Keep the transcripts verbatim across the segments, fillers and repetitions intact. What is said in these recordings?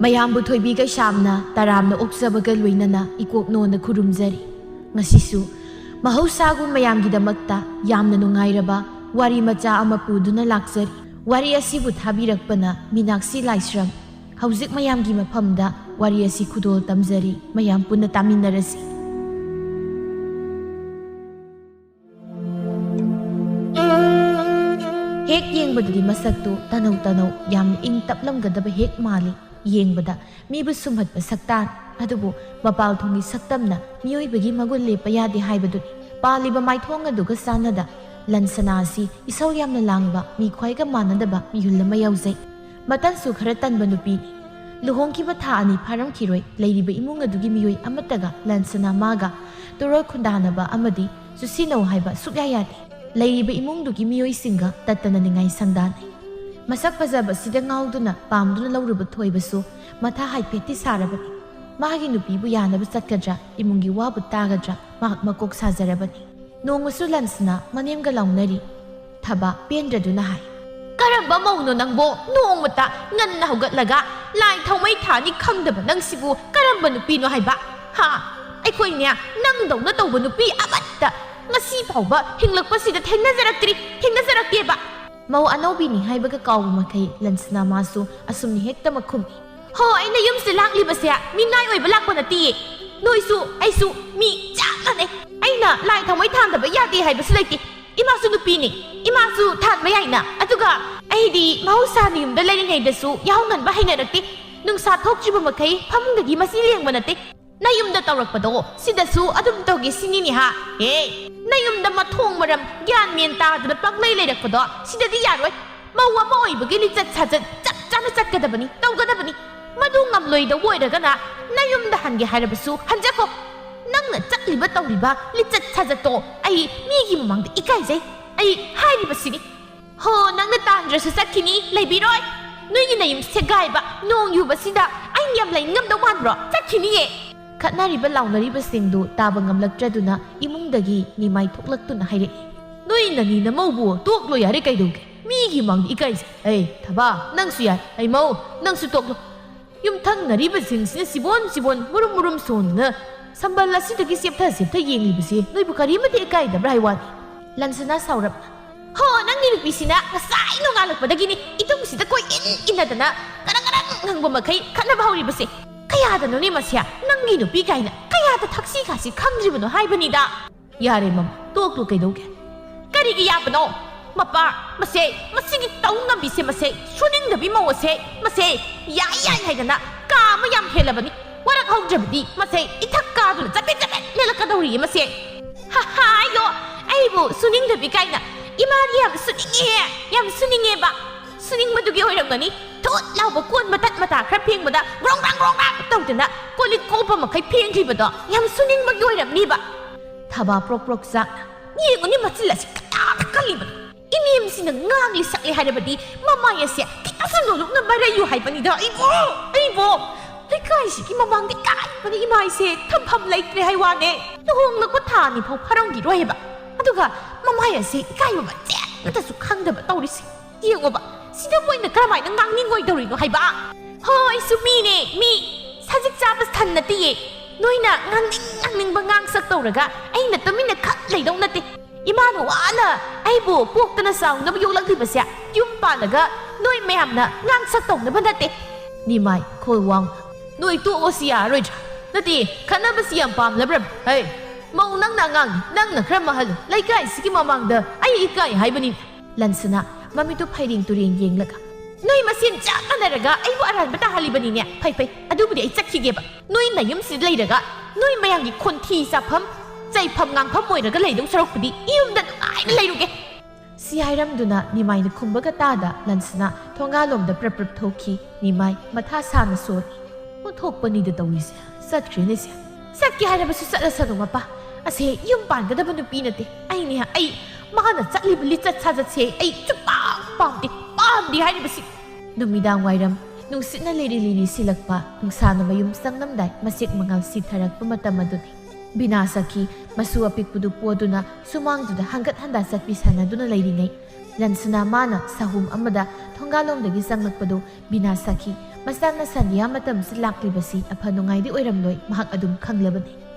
ꯃꯌꯥꯝꯕꯨ ꯊꯣꯏꯕꯤ ꯀꯩꯁꯥꯝꯅ ꯇꯔꯥꯝꯅ ꯑꯣꯛꯆꯕꯒ ꯂꯣꯏꯅꯅ ꯏꯀꯣꯛꯅꯣꯅ ꯈꯨꯔꯨꯝꯖꯔꯤ꯫ ꯉꯁꯤꯁꯨ ꯃꯍꯧꯁꯥꯒꯨꯝ ꯃꯌꯥꯝꯒꯤꯗꯃꯛꯇ ꯌꯥꯝꯅ ꯅꯨꯡꯉꯥꯏꯔꯕ ꯋꯥꯔꯤ ꯃꯆꯥ ꯑꯃ ꯄꯨꯗꯨꯅ ꯂꯥꯛꯆꯔꯤ꯫ ꯋꯥꯔꯤ ꯑꯁꯤꯕꯨ ꯊꯥꯕꯤꯔꯛꯄꯅ ꯃꯤꯅꯥꯛꯁꯤ ꯂꯥꯏꯁ꯭ꯔꯝ꯫ ꯍꯧꯖꯤꯛ ꯃꯌꯥꯝꯒꯤ ꯃꯐꯝꯗ ꯋꯥꯔꯤ ꯑꯁꯤ ꯈꯨꯗꯣꯜ ꯇꯝꯖꯔꯤ, ꯃꯌꯥꯝ ꯄꯨꯟꯅ ꯇꯥꯃꯤꯟꯅꯔꯁꯤ꯫ ꯍꯦꯛ ꯌꯦꯡꯕꯗꯗꯤ ꯃꯁꯛꯇꯨ ꯇꯅꯧ ꯇꯅꯧ ꯌꯥꯝꯅ ꯏꯪ ꯇꯞꯂꯝꯒꯗꯕ ꯍꯦꯛ ꯃꯥꯜꯂꯤ꯫ ꯌꯦꯡꯕꯗ ꯃꯤꯕꯨ ꯁꯨꯝꯍꯠꯄ ꯁꯛꯇꯥꯟ꯫ ꯑꯗꯨꯕꯨ ꯃꯄꯥꯜ ꯊꯣꯡꯒꯤ ꯁꯛꯇꯝꯅ ꯃꯤꯑꯣꯏꯕꯒꯤ ꯃꯒꯨꯟ ꯂꯦꯞꯄ ꯌꯥꯗꯦ ꯍꯥꯏꯕꯗꯨꯅꯤ꯫ ꯄꯥꯜꯂꯤꯕ ꯃꯥꯏꯊꯣꯡ ꯑꯗꯨꯒ ꯆꯥꯟꯅꯗ ꯂꯟꯁꯅꯥ ꯑꯁꯤ ꯏꯁꯧ ꯌꯥꯝꯅ ꯂꯥꯡꯕ, ꯃꯤ ꯈ꯭ꯋꯥꯏꯒ ꯃꯥꯟꯅꯗꯕ ꯃꯤꯍꯨꯜ ꯑꯃ ꯌꯥꯎꯖꯩ꯫ ꯃꯇꯟꯁꯨ ꯈꯔ ꯇꯟꯕ ꯅꯨꯄꯤꯅꯤ꯫ ꯂꯨꯍꯣꯡꯈꯤꯕ ꯊꯥ ꯑꯅꯤ ꯐꯥꯔꯝꯈꯤꯔꯣꯏ ꯂꯩꯔꯤꯕ ꯏꯃꯨꯡ ꯑꯗꯨꯒꯤ ꯃꯤꯑꯣꯏ ꯑꯃꯠꯇꯒ ꯂꯟꯁꯅꯥ ꯃꯥꯒ ꯇꯨꯔꯣꯜ ꯈꯨꯟꯗꯥꯅꯕ ꯑꯃꯗꯤ ꯆꯨꯁꯤꯟꯅꯧ ꯍꯥꯏꯕ ꯁꯨꯛꯌꯥ ꯌꯥꯗꯦ꯫ ꯂꯩꯔꯤꯕ ꯏꯃꯨꯡꯗꯨꯒꯤ ꯃꯤꯑꯣꯏꯁꯤꯡꯒ ꯇꯠꯇꯅ ꯅꯤꯡꯉꯥꯏ ꯁꯪꯗꯥꯅꯩ꯫ ꯃꯁꯛ ꯐꯖꯕꯁꯤꯗ ꯉꯥꯎꯗꯨꯅ ꯄꯥꯝꯗꯨꯅ ꯂꯧꯔꯨꯕ ꯊꯣꯏꯕꯁꯨ ꯃꯊꯥ ꯍꯥꯏꯐꯦꯠꯇꯤ ꯁꯥꯔꯕꯅꯤ꯫ ꯃꯥꯒꯤ ꯅꯨꯄꯤꯕꯨ ꯌꯥꯅꯕ ꯆꯠꯀꯗ꯭ꯔꯥ, ꯏꯃꯨꯡꯒꯤ ꯋꯥꯕꯨ ꯇꯥꯒꯗ꯭ꯔꯥ, ꯃꯍꯥꯛ ꯃꯀꯣꯛ ꯁꯥꯖꯔꯕꯅꯤ꯫ ꯅꯣꯡꯃꯁꯨ ꯂꯟꯁꯅꯥ ꯃꯅꯦꯝꯒ ꯂꯥꯎꯅꯔꯤ꯫ ꯊꯕꯥ ꯄꯦꯟꯗ꯭ꯔꯗꯨꯅ ꯍꯥꯏ, "ꯀꯔꯝꯕ ꯃꯧꯅꯣ ꯅꯪꯕꯣ? ꯅꯣꯡꯃꯇ ꯉꯟꯅ ꯍꯧꯒꯠꯂꯒ ꯂꯥꯏ ꯊꯥꯎꯃꯩ ꯊꯥꯅꯤ ꯈꯪꯗꯕ ꯅꯪꯁꯤꯕꯨ ꯀꯔꯝꯕ ꯅꯨꯄꯤꯅꯣ ꯍꯥꯏꯕ? ꯍꯥ? ꯑꯩꯈꯣꯏꯅꯦ ꯅꯪꯗꯧꯅ ꯇꯧꯕ ꯅꯨꯄꯤ ꯑꯃꯠꯇ ꯉꯁꯤ ꯐꯥꯎꯕ ꯍꯤꯡꯂꯛꯄꯁꯤꯗ ꯊꯦꯡꯅꯖꯔꯛꯇ꯭ꯔꯤ, ꯊꯦꯡꯅꯖꯔꯛꯇꯦꯕ꯫" ꯃꯧ ꯑꯅꯧꯕꯤꯅꯤ ꯍꯥꯏꯕꯒ ꯀꯥꯎꯕ ꯃꯈꯩ ꯂꯟꯁꯅꯥ ꯃꯥꯁꯨ ꯑꯁꯨꯝꯅ ꯍꯦꯛꯇꯃꯛ ꯈꯨꯝꯃꯤ꯫ "ꯍꯣ, ꯑꯩꯅ ꯌꯨꯝꯁꯤꯗ ꯂꯥꯛꯂꯤꯕꯁꯦ ꯃꯤꯅꯥꯏ ꯑꯣꯏꯕ ꯂꯥꯛꯄ ꯅꯠꯇꯤꯌꯦ꯫ ꯅꯣꯏꯁꯨ ꯑꯩꯁꯨ ꯃꯤ ꯆꯞ ꯃꯥꯟꯅꯩ꯫ ꯑꯩꯅ ꯂꯥꯏ ꯊꯥꯎꯃꯩ ꯊꯥꯟꯗꯕ ꯌꯥꯗꯦ ꯍꯥꯏꯕꯁꯨ ꯂꯩꯇꯦ꯫ ꯏꯃꯥꯁꯨ ꯅꯨꯄꯤꯅꯤ, ꯏꯃꯥꯁꯨ ꯊꯥꯟꯕ ꯌꯥꯏꯅ꯫ ꯑꯗꯨꯒ ꯑꯩꯗꯤ ꯃꯍꯧꯁꯥꯅ ꯌꯨꯝꯗ ꯂꯩꯔꯤꯉꯩꯗꯁꯨ ꯌꯥꯍꯧ ꯉꯟꯕ ꯍꯩꯅꯔꯛꯇꯦ꯫ ꯅꯨꯡꯁꯥ ꯊꯣꯛꯇ꯭ꯔꯤꯕ ꯃꯈꯩ ꯐꯃꯨꯡꯗꯒꯤ ꯃꯁꯤ ꯂꯦꯡꯕ ꯅꯠꯇꯦ꯫ ꯅꯌꯨꯝꯗ ꯇꯧꯔꯛꯄꯗꯣ ꯁꯤꯗꯁꯨ ꯑꯗꯨꯝ ꯇꯧꯒꯦ ꯁꯤꯅꯤꯅꯦ ꯍꯥ? ꯍꯦ, ꯅꯌꯨꯝꯗ ꯃꯊꯣꯡ ꯃꯔꯝ ꯒ꯭ꯌꯥꯟ ꯃꯦꯟ ꯇꯥꯗꯅ ꯄꯪꯂꯩ ꯂꯩꯔꯛꯄꯗꯣ ꯁꯤꯗꯗꯤ ꯌꯥꯔꯣꯏ꯫ ꯃꯧ ꯑꯃ ꯑꯣꯏꯕꯒꯤ ꯂꯤꯆꯠ ꯁꯥꯖꯠ ꯆꯞ ꯆꯥꯅ ꯆꯠꯀꯗꯕꯅꯤ, ꯇꯧꯒꯗꯕꯅꯤ꯫ ꯃꯗꯨ ꯉꯝꯂꯣꯏꯗꯧꯕ ꯑꯣꯏꯔꯒꯅ ꯅꯌꯨꯝꯗ ꯍꯟꯒꯦ ꯍꯥꯏꯔꯕꯁꯨ ꯍꯟꯖꯈꯣ꯫ ꯅꯪꯅ ꯆꯠꯂꯤꯕ ꯇꯧꯔꯤꯕ ꯂꯤꯆꯠ ꯁꯥꯖꯠꯇꯣ ꯑꯩ ꯃꯤꯒꯤ ꯃꯃꯥꯡꯗ ꯏꯀꯥꯏꯖꯩ꯫ ꯑꯩ ꯍꯥꯏꯔꯤꯕꯁꯤꯅꯤ꯫ ꯍꯣ, ꯅꯪꯅ ꯇꯥꯟꯗ꯭ꯔꯁꯨ ꯆꯠꯈꯤꯅꯤ, ꯂꯩꯕꯤꯔꯣꯏ꯫ ꯅꯣꯏꯒꯤ ꯅꯌꯨꯝ ꯁꯦꯒꯥꯏꯕ, ꯅꯣꯡ ꯌꯨꯕꯁꯤꯗ ꯑꯩ ꯌꯥꯝ ꯂꯩꯅꯤꯡꯉꯝꯗꯧ ꯃꯥꯟꯕ꯭ꯔꯣ? ꯆꯠꯈꯤꯅꯤꯌꯦ꯫ ꯈꯠꯅꯔꯤꯕ ꯂꯥꯎꯅꯔꯤꯕꯁꯤꯡꯗꯨ ꯇꯥꯕ ꯉꯝꯂꯛꯇ꯭ꯔꯗꯨꯅ ꯏꯃꯨꯡꯗꯒꯤ ꯅꯤꯃꯥꯏ ꯊꯣꯛꯂꯛꯇꯨꯅ ꯍꯥꯏꯔꯛꯏ꯫ "ꯅꯣꯏ ꯅꯅꯤ ꯅꯃꯧꯕꯨ ꯇꯣꯛꯂꯣ ꯌꯥꯔꯦ, ꯀꯩꯗꯧꯒꯦ? ꯃꯤꯒꯤ ꯃꯥꯡꯗ ꯏꯀꯥꯏꯖꯩ꯫ ꯑꯩ ꯊꯕꯥ, ꯅꯪꯁꯨ ꯌꯥꯔꯦ꯫ ꯑꯩ ꯃꯧ, ꯅꯪꯁꯨ ꯇꯣꯛꯂꯣ꯫ ꯌꯨꯝꯊꯪꯅꯔꯤꯕꯁꯤꯡꯁꯤꯅ ꯁꯤꯕꯣꯟ ꯁꯤꯕꯣꯟ, ꯃꯨꯔꯨꯝ ꯃꯨꯔꯨꯝ ꯁꯣꯟꯗꯨꯅ ꯁꯝꯕꯜ ꯑꯁꯤꯗꯒꯤ ꯆꯦꯞꯊ ꯆꯦꯞꯊ ꯌꯦꯡꯂꯤꯕꯁꯤ ꯅꯣꯏꯕꯨ ꯀꯔꯤꯃꯠꯇ ꯏꯀꯥꯏꯗꯕ꯭ꯔꯥ ꯍꯥꯏ ꯋꯥꯅꯤ?" ꯂꯟꯁꯅꯥ ꯁꯥꯎꯔꯞꯅ, "ꯍꯣ, ꯅꯪꯒꯤ ꯅꯨꯄꯤꯁꯤꯅ ꯉꯁꯥꯏ ꯅꯣꯡꯉꯥꯜꯂꯛꯄꯗꯒꯤꯅꯤ ꯏꯇꯨꯡꯁꯤꯗ ꯀꯣꯏ ꯏꯟ ꯏꯟꯅꯗꯅ ꯀꯔꯪ ꯀꯔꯪ ꯉꯪꯕ ꯃꯈꯩ ꯈꯠꯅꯕ ꯍꯧꯔꯤꯕꯁꯦ꯫ ꯀꯌꯥꯗꯅꯣꯅꯦ ꯃꯁꯦ? ꯅꯪꯒꯤ ꯅꯨꯄꯤ ꯀꯥꯏꯅ ꯀꯌꯥꯗ ꯊꯛꯁꯤ ꯈꯥꯁꯤ ꯈꯪꯗ꯭ꯔꯤꯕꯅꯣ ꯍꯥꯏꯕꯅꯤꯗ꯫" "ꯌꯥꯔꯦ ꯃꯃꯥ, ꯇꯣꯛꯂꯣ, ꯀꯩꯗꯧꯒꯦ?" "ꯀꯔꯤꯒꯤ ꯌꯥꯕꯅꯣ? ꯃꯄꯥ, ꯃꯁꯦ, ꯃꯁꯤꯒꯤ ꯇꯧ ꯉꯝꯕꯤꯁꯦ, ꯃꯁꯦ ꯁꯨꯅꯤꯡꯗꯕꯤ ꯃꯧ ꯑꯁꯦ, ꯃꯁꯦ ꯌꯥꯏ ꯌꯥꯏ ꯍꯥꯏꯗꯅ ꯀꯥ ꯑꯃ ꯌꯥꯝ ꯍꯦꯜꯂꯕꯅꯤ꯫ ꯋꯥꯔꯛ ꯍꯧꯗ꯭ꯔꯕꯗꯤ ꯃꯁꯦ ꯏꯊꯛ ꯀꯥꯗꯨꯅ ꯆꯕꯦꯠ ꯆꯕꯦꯠ ꯂꯦꯜꯂꯛꯀꯗꯧꯔꯤꯌꯦ ꯃꯁꯦ꯫" "ꯍꯥ, ꯍꯥꯏꯌꯣ, ꯑꯩꯕꯨ ꯁꯨꯅꯤꯡꯗꯕꯤ ꯀꯥꯏꯅ꯫ ꯏꯃꯥꯗꯤ ꯌꯥꯝ ꯁꯨꯅꯤꯡꯉꯦ, ꯌꯥꯝ ꯁꯨꯅꯤꯡꯉꯦꯕ꯫ ꯁꯨꯅꯤꯡꯕꯗꯨꯒꯤ ꯑꯣꯏꯔꯝꯒꯅꯤ ꯊꯨꯠ ꯂꯥꯎꯕ ꯀꯣꯟ ꯃꯇꯠ ꯃꯇꯥ ꯈꯔ ꯐꯦꯡꯕꯗ ꯒ꯭ꯔꯣꯡ ꯒ꯭ꯔꯥꯡ ꯒ꯭ꯔꯣꯡ ꯒ꯭ꯔꯥꯡ ꯇꯧꯗꯅ ꯀꯣꯜ ꯂꯤꯛ ꯀꯣꯞꯄ ꯃꯈꯩ ꯐꯦꯡꯈ꯭ꯔꯤꯕꯗꯣ ꯌꯥꯝ ꯁꯨꯅꯤꯡꯕꯒꯤ ꯑꯣꯏꯔꯝꯅꯤꯕ꯫" ꯊꯕꯥ ꯄ꯭ꯔꯣꯛ ꯄ꯭ꯔꯣꯛ ꯆꯥꯛꯅ, "ꯌꯦꯡꯉꯨꯅꯦ, ꯃꯆꯤꯜ ꯑꯁꯤ ꯀꯌꯥꯗ ꯀꯜꯂꯤꯕꯅꯣ! ꯏꯅꯦꯝꯁꯤꯅ ꯉꯥꯡꯂꯤ ꯁꯛꯂꯤ ꯍꯥꯏꯔꯕꯗꯤ ꯃꯃꯥꯏ ꯑꯁꯦ ꯈꯤꯇꯁꯨ ꯅꯣꯂꯨꯛꯅ ꯃꯔꯩꯌꯨ ꯍꯥꯏꯕꯅꯤꯗ꯫ ꯑꯩꯕꯣ, ꯑꯩꯕꯣ! ꯂꯩꯀꯥꯏꯁꯤꯒꯤ ꯃꯃꯥꯡꯗ ꯏꯀꯥꯏꯕꯅ ꯏꯃꯥꯏꯁꯦ ꯊꯝꯐꯝ ꯂꯩꯇ꯭ꯔꯦ ꯍꯥꯏ ꯋꯥꯅꯦ꯫ ꯂꯨꯍꯣꯡꯂꯛꯄ ꯊꯥ ꯑꯅꯤ ꯐꯥꯎ ꯐꯥꯔꯝꯈꯤꯔꯣꯏ ꯍꯥꯏꯕ, ꯑꯗꯨꯒ ꯃꯃꯥꯏ ꯑꯁꯦ ꯏꯀꯥꯏꯕ ꯃꯆꯦꯠ ꯑꯃꯇꯁꯨ ꯈꯪꯗꯕ ꯇꯧꯔꯤꯁꯦ꯫ ꯌꯦꯡꯉꯣꯕ, ꯁꯤꯗ ꯃꯣꯏꯅ ꯀꯔꯝꯍꯥꯏꯅ ꯉꯥꯡꯅꯤꯡꯉꯣꯏꯗꯧꯔꯤꯅꯣ ꯍꯥꯏꯕ? ꯍꯣ, ꯑꯩꯁꯨ ꯃꯤꯅꯦ, ꯃꯤ꯫ ꯁꯖꯤꯛ ꯆꯥꯕ ꯁꯟ ꯅꯠꯇꯤꯌꯦ꯫ ꯅꯣꯏꯅ ꯉꯥꯡꯅꯤꯡ ꯉꯥꯡꯅꯤꯡꯕ ꯉꯥꯡꯁꯛ ꯇꯧꯔꯒ ꯑꯩꯅ ꯇꯨꯃꯤꯟꯅ ꯈꯛ ꯂꯩꯗꯧ ꯅꯠꯇꯦ꯫ ꯏꯃꯥꯅ ꯋꯥꯅ ꯑꯩꯕꯨ ꯄꯣꯛꯇꯅ ꯆꯥꯎꯅꯕ ꯌꯣꯛꯂꯛꯂꯤꯕꯁꯦ ꯌꯨꯝ ꯄꯥꯜꯂꯒ ꯅꯣꯏ ꯃꯌꯥꯝꯅ ꯉꯥꯡꯁꯛ ꯇꯧꯅꯕ ꯅꯠꯇꯦ꯫" ꯅꯤꯃꯥꯏ ꯈꯣꯜ ꯋꯥꯡ, "ꯅꯣꯏ ꯇꯣꯛꯑꯣ, ꯁꯤ ꯌꯥꯔꯔꯣꯏꯗ꯭ꯔꯥ? ꯅꯠꯇꯦ, ꯈꯠꯅꯕꯁꯤ ꯌꯥꯝ ꯄꯥꯝꯂꯕ꯭ꯔꯕ? ꯍꯩ, ꯃꯧ, ꯅꯪꯅ ꯑꯉꯥꯡꯅꯤ, ꯅꯪꯅ ꯈꯔ ꯃꯍꯜꯂꯨ꯫ ꯂꯩꯀꯥꯏꯁꯤꯒꯤ ꯃꯃꯥꯡꯗ ꯑꯩ ꯏꯀꯥꯏ ꯍꯥꯏꯕꯅꯤ꯫" ꯂꯟꯁꯅꯥ ꯃꯃꯤꯠꯇꯨ ꯐꯩꯔꯦꯡ ꯇꯨꯔꯦꯡ ꯌꯦꯡꯂꯒ, "ꯅꯣꯏ ꯃꯁꯦꯟ ꯆꯞ ꯃꯥꯟꯅꯔꯒ ꯑꯩꯕꯨ ꯑꯔꯥꯟꯕ ꯇꯥꯍꯜꯂꯤꯕꯅꯤꯅꯦ꯫ ꯐꯩ, ꯐꯩ, ꯑꯗꯨꯕꯨꯗꯤ ꯑꯩ ꯆꯠꯈꯤꯒꯦꯕ꯫ ꯅꯣꯏ ꯅꯌꯨꯝꯁꯤꯗ ꯂꯩꯔꯒ ꯅꯣꯏ ꯃꯌꯥꯝꯒꯤ ꯈꯣꯟꯊꯤ ꯆꯥꯐꯝ, ꯆꯩꯐꯝ ꯉꯥꯡꯐꯝ ꯑꯣꯏꯔꯒ ꯂꯩꯗꯧ ꯁꯔꯨꯛꯄꯨꯗꯤ ꯏꯌꯨꯝꯗ ꯅꯨꯡꯉꯥꯏꯅ ꯂꯩꯔꯨꯒꯦ꯫" ꯁꯤ ꯍꯥꯏꯔꯝꯗꯨꯅ ꯅꯤꯃꯥꯏꯅ ꯈꯨꯝꯕꯒ ꯇꯥꯗ ꯂꯟꯁꯅꯥ ꯊꯣꯡꯒꯥꯜꯂꯣꯝꯗ ꯄ꯭ꯔꯞ ꯄ꯭ꯔꯞ ꯊꯣꯛꯈꯤ꯫ ꯅꯤꯃꯥꯏ ꯃꯊꯥ ꯁꯥꯅ ꯁꯣꯜꯂꯤ꯫ "ꯑꯣꯟꯊꯣꯛꯄꯅꯤꯗ ꯇꯧꯔꯤꯁꯦ꯫ ꯆꯠꯈ꯭ꯔꯦꯅꯦ ꯁꯦ꯫ ꯆꯠꯀꯦ ꯍꯥꯏꯔꯕꯁꯨ ꯆꯠꯂꯁꯅꯨ ꯃꯄꯥ꯫ ꯑꯁꯦ ꯌꯨꯝ ꯄꯥꯟꯒꯗꯕ ꯅꯨꯄꯤ ꯅꯠꯇꯦ꯫ ꯑꯩꯅꯦ, ꯑꯩ ꯃꯥꯅ ꯆꯠꯂꯤꯕ ꯂꯤꯆꯠ ꯁꯥꯖꯠꯁꯦ ꯑꯩ ꯁꯨꯛꯄꯥꯝ ꯄꯥꯝꯗꯦ꯫ ꯄꯥꯝꯗꯦ ꯍꯥꯏꯔꯤꯕꯁꯤ꯫" ꯅꯨꯃꯤꯗꯥꯡ ꯋꯥꯏꯔꯝ ꯅꯨꯡꯁꯤꯠꯅ ꯂꯤꯔꯤ ꯂꯤꯔꯤ ꯁꯤꯜꯂꯛꯄ, ꯅꯨꯡꯁꯥꯅ ꯃꯌꯨꯝ ꯆꯪꯂꯝꯗꯥꯏ ꯃꯁꯦꯛ ꯃꯉꯥꯜ ꯁꯤꯊꯔꯛꯄ ꯃꯇꯝ ꯑꯗꯨꯅꯤ꯫ ꯕꯤꯅꯥ ꯁꯈꯤ ꯃꯁꯨ ꯑꯄꯤꯛꯄꯗꯨ ꯄꯣꯗꯨꯅ ꯁꯨꯃꯥꯡꯗꯨꯗ ꯍꯪꯒꯠ ꯍꯟꯗꯥ ꯆꯠꯄꯤ ꯁꯥꯟꯅꯗꯨꯅ ꯂꯩꯔꯤꯉꯩ, ꯂꯟꯁꯅꯥ ꯃꯥꯅ ꯁꯍꯨꯝ ꯑꯃꯗ ꯊꯣꯡꯒꯥꯜꯂꯣꯝꯗꯒꯤ ꯆꯪꯂꯛꯄꯗꯨ ꯕꯤꯅꯥ ꯁꯈꯤ ꯃꯆꯥꯅ ꯁꯟꯙ꯭ꯌꯥ ꯃꯇꯝꯁꯤ ꯂꯥꯛꯂꯤꯕꯁꯤ ꯑꯐ ꯅꯨꯡꯉꯥꯏꯗꯤ ꯑꯣꯏꯔꯝꯂꯣꯏ, ꯃꯍꯥꯛ ꯑꯗꯨꯝ ꯈꯪꯂꯕꯅꯤ꯫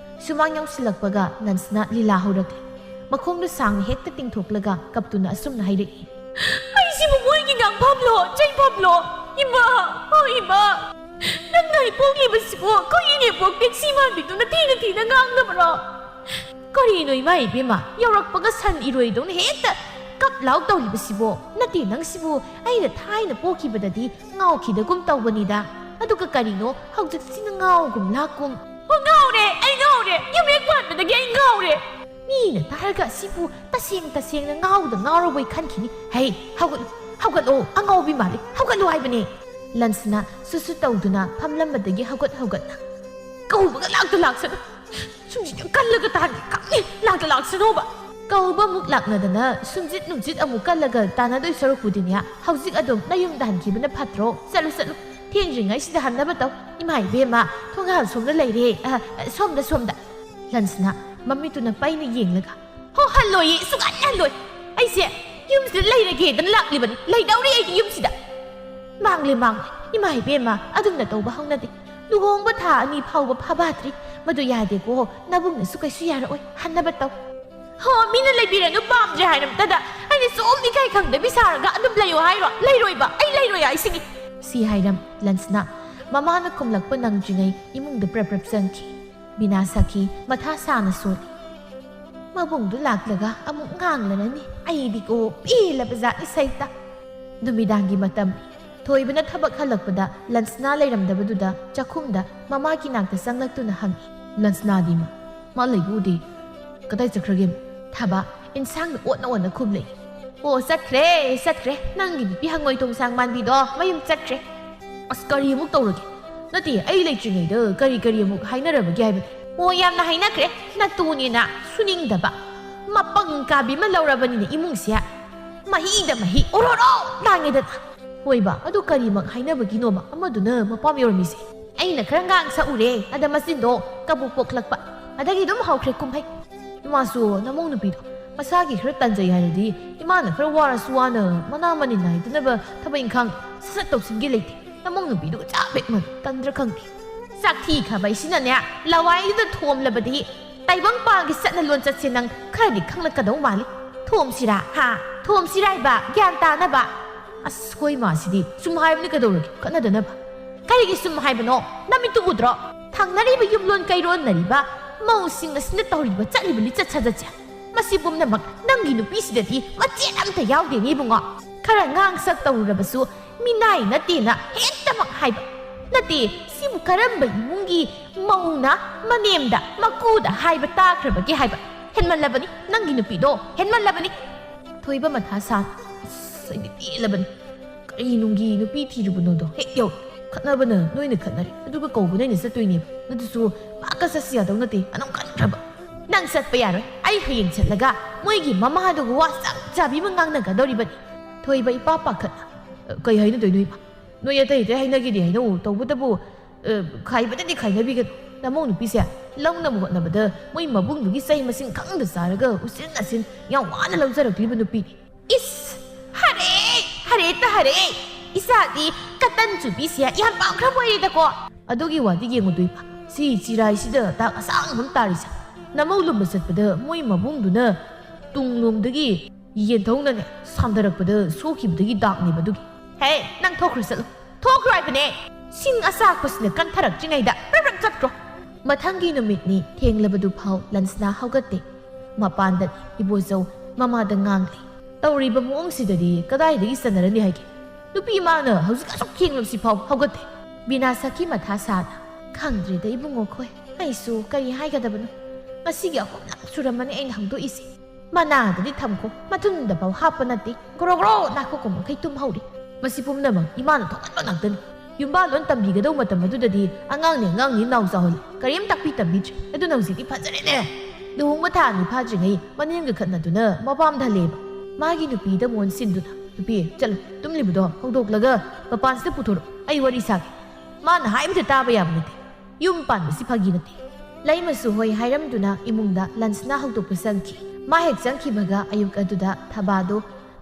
ꯁꯨꯃꯥꯡ ꯌꯧꯁꯤꯜꯂꯛꯄꯒ ꯂꯟꯁꯅꯥ ꯂꯤꯂꯥ ꯍꯧꯔꯛꯂꯤ꯫ ꯃꯈꯣꯡꯗꯨ ꯁꯥꯡꯅ ꯍꯦꯛꯇ ꯇꯤꯡꯊꯣꯛꯂꯒ ꯀꯞꯇꯨꯅ ꯑꯁꯨꯝꯅ ꯍꯥꯏꯔꯛꯏ꯫ ꯑꯩꯁꯤꯕꯨ ꯃꯣꯏꯒꯤ ꯉꯥꯡꯐꯝꯂꯣ, ꯆꯩꯐꯝꯂꯣ? ꯏꯃꯥ, ꯑꯣ ꯏꯃꯥ, ꯅꯪꯅ ꯑꯩ ꯄꯣꯛꯂꯤꯕꯁꯤꯕꯨ ꯑꯩꯈꯣꯏꯒꯤ ꯅꯦꯄꯣꯛ ꯇꯦꯛꯁꯤ ꯃꯥꯟꯕꯤꯗꯨꯅ ꯊꯤꯅ ꯊꯤꯅ ꯉꯥꯡꯗꯕ꯭ꯔꯣ? ꯀꯔꯤꯅꯣ ꯏꯃꯥ ꯏꯕꯦꯝꯃ, ꯌꯧꯔꯛꯄꯒ ꯁꯟ ꯏꯔꯣꯏꯗꯧꯅ ꯍꯦꯛꯇ ꯀꯞ ꯂꯥꯎ ꯇꯧꯔꯤꯕꯁꯤꯕꯣ? ꯅꯠꯇꯦ, ꯅꯪꯁꯤꯕꯨ ꯑꯩꯅ ꯊꯥꯏꯅ ꯄꯣꯛꯈꯤꯕꯗꯗꯤ ꯉꯥꯎꯈꯤꯗꯒꯨꯝ ꯇꯧꯕꯅꯤꯗ꯫ ꯑꯗꯨꯒ ꯀꯔꯤꯅꯣ ꯍꯧꯖꯤꯛꯁꯤꯅ ꯉꯥꯎꯒꯨꯝ ꯂꯥꯛꯀꯨꯝ? ꯑꯣ, ꯉꯥꯎꯔꯦ, ꯑꯩ ꯉꯥꯎꯔꯦ꯫ ꯌꯨꯝ ꯍꯦꯛ ꯄꯥꯟꯕꯗꯒꯤ ꯑꯩ ꯉꯥꯎꯔꯦ꯫ ꯃꯤꯅ ꯇꯥꯔꯒ ꯑꯁꯤꯕꯨ ꯇꯁꯦꯡ ꯇꯁꯦꯡꯅ ꯉꯥꯎꯗ ꯉꯥꯎꯔꯕꯣꯏ ꯈꯟꯈꯤꯅꯤ꯫ ꯍꯩ, ꯍꯧꯒꯠꯂꯨ, ꯍꯧꯒꯠꯂꯣ, ꯑꯉꯥꯎꯕꯤ ꯃꯥꯜꯂꯤ, ꯍꯧꯒꯠꯂꯨ ꯍꯥꯏꯕꯅꯦ꯫ ꯂꯟꯁꯅ ꯁꯨꯁꯨ ꯇꯧꯗꯨꯅ ꯐꯝꯂꯝꯕꯗꯒꯤ ꯍꯧꯒꯠ ꯍꯧꯒꯠꯅ, ꯀꯧꯕꯒ ꯂꯥꯛꯇ ꯂꯥꯛꯁꯅꯨ꯫ ꯁꯨꯝꯁꯤꯠ ꯀꯜꯂꯒ ꯇꯥꯔꯗꯤ ꯀꯞꯅꯤ, ꯂꯥꯛꯇ ꯂꯥꯛꯁꯅꯣꯕ꯫ ꯀꯧꯕ ꯑꯃꯨꯛ ꯂꯥꯛꯅꯗꯅ ꯁꯨꯝꯁꯤꯠ ꯅꯨꯡꯁꯤꯠ ꯑꯃꯨꯛ ꯀꯜꯂꯒ ꯇꯥꯟꯅꯗꯣꯏ ꯁꯔꯨꯛꯄꯨꯗꯤꯅꯦ, ꯍꯧꯖꯤꯛ ꯑꯗꯨꯝ ꯅꯌꯨꯝꯗ ꯍꯟꯈꯤꯕꯅ ꯐꯠꯇ꯭ꯔꯣ? ꯆꯠꯂꯨ, ꯆꯠꯂꯨ, ꯊꯦꯡꯗ꯭ꯔꯤꯉꯩꯁꯤꯗ ꯍꯟꯅꯕ ꯇꯧ꯫ ꯏꯃꯥ ꯏꯕꯦꯝꯃ, ꯊꯣꯡꯒꯥꯜ ꯁꯣꯝꯗ ꯂꯩꯔꯦ꯫ ꯑ, ꯑ, ꯁꯣꯝꯗ, ꯁꯣꯝꯗ꯫ ꯂꯟꯁꯅ ꯃꯃꯤꯠꯇꯨꯅ ꯄꯩꯅ ꯌꯦꯡꯂꯒ, ꯍꯣ, ꯍꯜꯂꯣꯏꯌꯦ, ꯁꯨꯡꯍꯟ ꯍꯜꯂꯣꯏ꯫ ꯑꯩꯁꯦ ꯌꯨꯝꯁꯤꯗ ꯂꯩꯔꯒꯦꯗꯅ ꯂꯥꯛꯂꯤꯕꯅꯤ꯫ ꯂꯩꯗꯧꯔꯤ ꯑꯩꯒꯤ ꯌꯨꯝꯁꯤꯗ꯫ ꯃꯥꯡꯂꯦ, ꯃꯥꯡꯂꯦ꯫ ꯏꯃꯥ ꯏꯕꯦꯝꯃ, ꯑꯗꯨꯝꯅ ꯇꯧꯕ ꯍꯧꯅꯗꯦ꯫ ꯂꯨꯍꯣꯡꯕ ꯊꯥ ꯑꯅꯤ ꯐꯥꯎꯕ ꯐꯥꯕꯥꯗ꯭ꯔꯤ꯫ ꯃꯗꯨ ꯌꯥꯗꯦꯀꯣ, ꯅꯕꯨꯡꯅꯁꯨ ꯀꯩꯁꯨ ꯌꯥꯔꯛꯑꯣꯏ꯫ ꯍꯟꯅꯕ ꯇꯧ꯫ ꯍꯣ, ꯃꯤꯅ ꯂꯩꯕꯤꯔꯅꯨ, ꯄꯥꯝꯗ꯭ꯔꯦ ꯍꯥꯏꯔꯝꯇꯗ꯫ ꯑꯩꯅ ꯁꯨꯝ ꯏꯀꯥꯏ ꯈꯪꯗꯕꯤ ꯁꯥꯔꯒ ꯑꯗꯨꯝ ꯂꯩꯌꯣ ꯍꯥꯏꯔꯣ? ꯂꯩꯔꯣꯏꯕ, ꯑꯩ ꯂꯩꯔꯣꯏ ꯍꯥꯏꯁꯤꯅꯤ꯫ ꯁꯤ ꯍꯥꯏꯔꯝ ꯂꯟꯁꯅ ꯃꯃꯥꯅ ꯈꯨꯝꯂꯛꯄ ꯅꯪꯗ꯭ꯔꯤꯉꯩ ꯏꯃꯨꯡꯗ ꯄ꯭ꯔꯞ ꯄ꯭ꯔꯞ ꯆꯪꯈꯤ꯫ ꯕꯤꯅꯥ ꯁꯈꯤ ꯃꯊꯥ ꯁꯥꯅ ꯁꯣꯜꯂꯤ꯫ ꯃꯕꯨꯡꯗꯨ ꯂꯥꯛꯂꯒ ꯑꯃꯨꯛ ꯉꯥꯡꯂꯅꯅꯤ꯫ ꯑꯩꯗꯤꯀꯣ ꯄꯦꯜꯂꯕ ꯖꯥꯠꯅꯤ ꯁꯩꯇ꯫ ꯅꯨꯃꯤꯗꯥꯡꯒꯤ ꯃꯇꯝ꯫ ꯊꯣꯏꯕꯅ ꯊꯕꯛ ꯍꯜꯂꯛꯄꯗ ꯂꯟꯁꯅꯥ ꯂꯩꯔꯝꯗꯕꯗꯨꯗ ꯆꯥꯛꯈꯨꯝꯗ ꯃꯃꯥꯒꯤ ꯅꯥꯛꯇ ꯆꯪꯂꯛꯇꯨꯅ ꯍꯪꯉꯤ꯫ ꯂꯟꯁꯅꯥꯗꯤ ꯃꯥ? ꯃꯥ ꯂꯩꯕ ꯎꯗꯦ꯫ ꯀꯗꯥꯏ ꯆꯠꯈ꯭ꯔꯒꯦ? ꯊꯕ ꯏꯟꯁꯥꯡꯅ ꯑꯣꯠꯅ ꯑꯣꯠꯅ ꯈꯨꯝꯂꯛꯏ꯫ ꯑꯣ, ꯆꯠꯈ꯭ꯔꯦ, ꯆꯠꯈ꯭ꯔꯦ꯫ ꯅꯪꯒꯤ ꯅꯨꯄꯤ ꯍꯪꯉꯣꯏ ꯇꯣꯡꯁꯥꯡ ꯃꯥꯟꯕꯤꯗꯣ ꯃꯌꯨꯝ ꯆꯠꯈ꯭ꯔꯦ꯫ ꯑꯁ, ꯀꯔꯤ ꯑꯃꯨꯛ ꯇꯧꯔꯒꯦ? ꯅꯠꯇꯦ, ꯑꯩ ꯂꯩꯇ꯭ꯔꯤꯉꯩꯗ ꯀꯔꯤ ꯀꯔꯤ ꯑꯃꯨꯛ ꯍꯥꯏꯅꯔꯕꯒꯦ ꯍꯥꯏꯕꯅꯤ꯫ ꯑꯣ, ꯌꯥꯝꯅ ꯍꯥꯏꯅꯈ꯭ꯔꯦ꯫ ꯅꯇꯨꯅꯦꯅ ꯁꯨꯅꯤꯡꯗꯕ ꯃꯄꯪ ꯀꯥꯕꯤ ꯑꯃ ꯂꯧꯔꯕꯅꯤꯅ ꯏꯃꯨꯡꯁꯦ ꯃꯍꯤꯗ ꯃꯍꯤ ꯑꯣꯔꯣꯔꯣ ꯂꯥꯡꯉꯦꯗꯅ꯫ ꯑꯣꯏꯕ ꯑꯗꯨ ꯀꯔꯤꯃꯛ ꯍꯥꯏꯅꯕꯒꯤꯅꯣꯕ ꯑꯃꯗꯨꯅ ꯃꯄꯥꯝ ꯌꯧꯔꯝꯃꯤꯁꯦ? ꯑꯩꯅ ꯈꯔ ꯉꯥꯡ ꯁꯛꯎꯔꯦ, ꯑꯗ ꯃꯆꯤꯟꯗꯣ ꯀꯕꯨꯛ ꯄꯣꯛꯂꯛꯄ꯫ ꯑꯗꯒꯤ ꯑꯗꯨꯝ ꯍꯧꯈ꯭ꯔꯦ ꯀꯨꯝꯍꯩ꯫ ꯏꯃꯥꯁꯨ ꯅꯃꯧ ꯅꯨꯄꯤꯗꯣ ꯃꯁꯥꯒꯤ ꯈꯔ ꯇꯟꯖꯩ ꯍꯥꯏꯔꯗꯤ, ꯏꯃꯥꯅ ꯈꯔ ꯋꯥꯔꯁꯨ ꯋꯥꯅ ꯃꯅꯥ ꯃꯅꯤꯟ ꯅꯥꯏꯗꯅꯕ ꯊꯕꯛ ꯏꯪꯈꯥꯡ ꯁꯠ ꯁꯠ ꯇꯧꯁꯤꯟꯒꯦ ꯂꯩꯇꯦ꯫ ꯅꯃꯧ ꯅꯨꯄꯤꯗꯨꯒ ꯆꯞ ꯍꯦꯛ ꯃꯥꯟꯅꯩ, ꯇꯟꯗ꯭ꯔꯥ ꯈꯪꯗꯦ꯫ ꯆꯥꯛꯊꯤ ꯈꯥꯕꯩꯁꯤꯅꯅꯦ, ꯂꯋꯥꯏꯗꯨꯗ ꯊꯣꯝꯂꯕꯗꯤ ꯇꯥꯏꯕꯪꯄꯥꯟꯒꯤ ꯆꯠꯅ ꯂꯣꯟꯆꯠꯁꯦ ꯅꯪ ꯈꯔꯗꯤ ꯈꯪꯂꯛꯀꯗꯧ ꯃꯥꯜꯂꯤ꯫ ꯊꯣꯝꯁꯤꯔꯥ, ꯍꯥ? ꯊꯣꯝꯁꯤꯔꯥ ꯍꯥꯏꯕ, ꯒ꯭ꯌꯥꯟ ꯇꯥꯅꯕ? ꯑꯁ, ꯈꯣꯏ ꯃꯥꯁꯤꯗꯤ ꯁꯨꯝ ꯍꯥꯏꯕꯅꯤ ꯀꯩꯗꯧꯔꯒꯦ, ꯈꯠꯅꯗꯅꯕ꯫ ꯀꯔꯤꯒꯤ ꯁꯨꯝ ꯍꯥꯏꯕꯅꯣ? ꯅꯃꯤꯠꯇꯨ ꯎꯗ꯭ꯔꯣ? ꯊꯪꯅꯔꯤꯕ ꯌꯨꯝꯂꯣꯟ ꯀꯩꯔꯣꯟꯅꯔꯤꯕ ꯃꯧꯁꯤꯡ ꯑꯁꯤꯅ ꯇꯧꯔꯤꯕ ꯆꯠꯂꯤꯕ ꯂꯤꯆꯠ ꯁꯥꯖꯠꯁꯦ꯫ ꯃꯁꯤ ꯄꯨꯝꯅꯃꯛ ꯅꯪꯒꯤ ꯅꯨꯄꯤꯁꯤꯗꯗꯤ ꯃꯆꯦꯠ ꯑꯝꯇ ꯌꯥꯎꯗꯦꯅꯦ ꯏꯕꯨꯡꯉꯣ꯫ ꯈꯔ ꯉꯥꯡꯁꯛ ꯇꯧꯔꯨꯔꯕꯁꯨ ꯃꯤꯅꯥꯏ ꯅꯠꯇꯦꯅ ꯍꯦꯛꯇꯃꯛ ꯍꯥꯏꯕ꯫ ꯅꯠꯇꯦ, ꯁꯤꯕꯨ ꯀꯔꯝꯕ ꯏꯃꯨꯡꯒꯤ ꯃꯧꯅ ꯃꯅꯦꯝꯗ, ꯃꯀꯨꯗ ꯍꯥꯏꯕ ꯇꯥꯈ꯭ꯔꯕꯒꯦ ꯍꯥꯏꯕ? ꯍꯦꯟꯃꯜꯂꯕꯅꯤ, ꯅꯪꯒꯤ ꯅꯨꯄꯤꯗꯣ ꯍꯦꯟꯃꯜꯂꯕꯅꯤ꯫ ꯊꯣꯏꯕ ꯃꯊꯥ ꯁꯥ꯫ ꯑꯁ, ꯑꯩꯗꯤ ꯄꯦꯜꯂꯕꯅꯤ꯫ ꯀꯔꯤ ꯅꯨꯡꯒꯤ ꯅꯨꯄꯤ ꯊꯤꯔꯨꯕꯅꯣꯗꯣ ꯍꯦꯛ ꯌꯧ꯫ ꯈꯠꯅꯕꯅ ꯅꯣꯏꯅ ꯈꯠꯅꯔꯦ, ꯑꯗꯨꯒ ꯀꯧꯕꯅ ꯑꯩꯅ ꯆꯠꯇꯣꯏꯅꯦꯕ꯫ ꯑꯗꯨꯁꯨ ꯄꯥꯛꯀ ꯆꯠꯁꯤ ꯌꯥꯗꯧ ꯅꯠꯇꯦ, ꯑꯅꯧ ꯀꯟꯈ꯭ꯔꯕ꯫ ꯅꯪ ꯆꯠꯄ ꯌꯥꯔꯣꯏ꯫ ꯑꯩ ꯍꯌꯦꯡ ꯆꯠꯂꯒ ꯃꯣꯏꯒꯤ ꯃꯃꯥꯗꯨꯒ ꯋꯥ ꯆꯞ ꯆꯥꯕꯤ ꯑꯃ ꯉꯥꯡꯅꯒꯗꯧꯔꯤꯕꯅꯤ꯫ ꯊꯣꯏꯕ ꯏꯄꯥ ꯄꯥꯈꯠꯅ, "ꯑ, ꯀꯩ ꯍꯥꯏꯅꯗꯣꯏꯅꯣ ꯏꯃꯥ? ꯅꯣꯏ ꯑꯇꯩ ꯑꯇꯩ ꯍꯥꯏꯅꯒꯦꯗꯤ ꯍꯥꯏꯅꯧ, ꯇꯧꯕꯇꯕꯨ, ꯑ, ꯈꯥꯏꯕꯗꯗꯤ ꯈꯥꯏꯅꯕꯤꯒꯅꯨ꯫ ꯅꯃꯧ ꯅꯨꯄꯤꯁꯦ ꯂꯧꯅꯕ ꯍꯣꯠꯅꯕꯗ ꯃꯣꯏ ꯃꯕꯨꯡꯗꯨꯒꯤ ꯆꯩ ꯃꯁꯤꯡ ꯈꯪꯗ ꯆꯥꯔꯒ ꯎꯆꯤꯟ ꯅꯥꯆꯤꯟ ꯌꯥꯝ ꯋꯥꯅ ꯂꯧꯖꯔꯛꯂꯤꯕ ꯅꯨꯄꯤꯅꯤ꯫" ꯏꯁ! ꯍꯔꯦ! ꯍꯔꯦ ꯇ ꯍꯔꯦ! ꯏꯆꯥꯗꯤ ꯀꯇꯟ ꯆꯨꯕꯤꯁꯦ ꯌꯥꯝ ꯄꯥꯝꯈ꯭ꯔꯕ ꯑꯣꯏꯔꯦꯗꯀꯣ꯫ ꯑꯗꯨꯒꯤ ꯋꯥꯗꯤ ꯌꯦꯡꯉꯨꯗꯣꯏꯕ꯫ ꯁꯤ ꯆꯤꯔꯥꯏꯁꯤꯗ ꯗꯥꯛ ꯑꯁꯥꯡꯕ ꯑꯃ ꯇꯥꯔꯤꯁꯦ꯫ ꯅꯃꯧ ꯂꯨꯝꯕ ꯆꯠꯄꯗ ꯃꯣꯏ ꯃꯕꯨꯡꯗꯨꯅ ꯇꯨꯡꯂꯣꯝꯗꯒꯤ ꯌꯦꯟꯊꯧꯅꯅꯦ ꯁꯥꯟꯗꯔꯛꯄꯗ ꯁꯣꯛꯈꯤꯕꯗꯒꯤ ꯗꯥꯛꯅꯦꯕ ꯑꯗꯨꯒꯤ꯫ ꯍꯦ, ꯅꯪ ꯊꯣꯛꯈ꯭ꯔꯣ ꯆꯠꯂꯣ꯫ ꯊꯣꯛꯈ꯭ꯔꯣ ꯍꯥꯏꯕꯅꯦ꯫ ꯁꯤꯡ ꯑꯆꯥꯛꯄꯁꯤꯅ ꯀꯟꯊꯔꯛꯇ꯭ꯔꯤꯉꯩꯗ ꯕ꯭ꯔꯛ ꯕ꯭ꯔꯛ ꯆꯠꯈ꯭ꯔꯣ꯫ ꯃꯊꯪꯒꯤ ꯅꯨꯃꯤꯠꯅꯤ ꯊꯦꯡꯂꯕꯗꯨ ꯐꯥꯎ ꯂꯟꯁꯅꯥ ꯍꯧꯒꯠꯇꯦ꯫ ꯃꯄꯥꯟꯗ ꯏꯕꯣꯆꯧ ꯃꯃꯥꯗ ꯉꯥꯡꯂꯤ꯫ ꯇꯧꯔꯤꯕ ꯃꯑꯣꯡꯁꯤꯗꯗꯤ ꯀꯗꯥꯏꯗꯒꯤ ꯆꯟꯅꯔꯅꯤ ꯍꯥꯏꯒꯦ? ꯅꯨꯄꯤ ꯃꯥꯅ ꯍꯧꯖꯤꯛ ꯑꯁꯨꯛ ꯊꯦꯡꯂꯕꯁꯤ ꯐꯥꯎ ꯍꯧꯒꯠꯇꯦ꯫ ꯕꯤꯅꯥ ꯁꯛꯀꯤ ꯃꯊꯥ ꯁꯥꯅ, "ꯈꯪꯗ꯭ꯔꯦꯗ ꯏꯕꯨꯡꯉꯣ ꯈꯣꯏ꯫ ꯑꯩꯁꯨ ꯀꯔꯤ ꯍꯥꯏꯒꯗꯕꯅꯣ? ꯉꯁꯤꯒꯤ ꯑꯍꯨꯝꯂꯛ ꯁꯨꯔꯝꯃꯅꯤ ꯑꯩꯅ ꯍꯧꯗꯣꯛꯏꯁꯦ꯫ ꯃꯅꯥꯗꯗꯤ ꯊꯝꯈꯣ, ꯃꯊꯨꯟꯗꯐꯥꯎ ꯍꯥꯞꯄ ꯅꯠꯇꯦ꯫ ꯒ꯭ꯔꯣ ꯒ꯭ꯔꯣ ꯅꯥꯈꯣꯛꯀꯣ ꯃꯈꯩ ꯇꯨꯝꯍꯧꯔꯤ꯫ ꯃꯁꯤ ꯄꯨꯝꯅꯃꯛ ꯏꯃꯥꯅ ꯊꯣꯛꯍꯟꯕ ꯉꯥꯛꯇꯅꯤ꯫ ꯌꯨꯝꯕꯥꯜꯂꯣꯟ ꯇꯝꯕꯤꯒꯗꯧ ꯃꯇꯝ ꯑꯗꯨꯗꯗꯤ ꯑꯉꯥꯡꯅꯤ ꯑꯉꯥꯡꯅꯤ ꯅꯥꯎ ꯆꯥꯎꯍꯜꯂꯤ꯫ ꯀꯔꯤꯝ ꯇꯥꯛꯄꯤ ꯇꯝꯕꯤꯗ꯭ꯔꯦ꯫ ꯑꯗꯨꯅ ꯍꯧꯖꯤꯛꯇꯤ ꯐꯖꯔꯦꯅꯦ꯫ ꯂꯨꯍꯣꯡꯕ ꯊꯥ ꯑꯅꯤ ꯐꯥꯗ꯭ꯔꯤꯉꯩ ꯃꯅꯦꯝꯒ ꯈꯠꯅꯗꯨꯅ ꯃꯄꯥꯝꯗ ꯍꯜꯂꯦꯕ꯫ ꯃꯥꯒꯤ ꯅꯨꯄꯤꯗ ꯃꯣꯟ ꯁꯤꯟꯗꯨꯅ, "ꯅꯨꯄꯤ, ꯆꯠꯂꯣ, ꯇꯨꯝꯂꯤꯕꯗꯣ ꯍꯧꯗꯣꯛꯂꯒ ꯃꯄꯥꯟꯁꯤꯗ ꯄꯨꯊꯣꯔꯛꯑꯣ, ꯑꯩ ꯋꯥꯔꯤ ꯁꯥꯒꯦ꯫ ꯃꯥꯅ ꯍꯥꯏꯕꯗ ꯇꯥꯕ ꯌꯥꯕ ꯅꯠꯇꯦ꯫ ꯌꯨꯝ ꯄꯥꯟꯕꯁꯤ ꯐꯥꯒꯤ ꯅꯠꯇꯦ"꯫ ꯂꯩꯃꯁꯨ ꯍꯣꯏ ꯍꯥꯏꯔꯝꯗꯨꯅ ꯏꯃꯨꯡꯗ ꯂꯟꯁꯅꯥ ꯍꯧꯗꯣꯛꯄ ꯆꯪꯈꯤ꯫ ꯃꯥ ꯍꯦꯛ ꯆꯪꯈꯤꯕꯒ ꯑꯌꯨꯛ ꯑꯗꯨꯗ ꯊꯕꯥꯗꯨ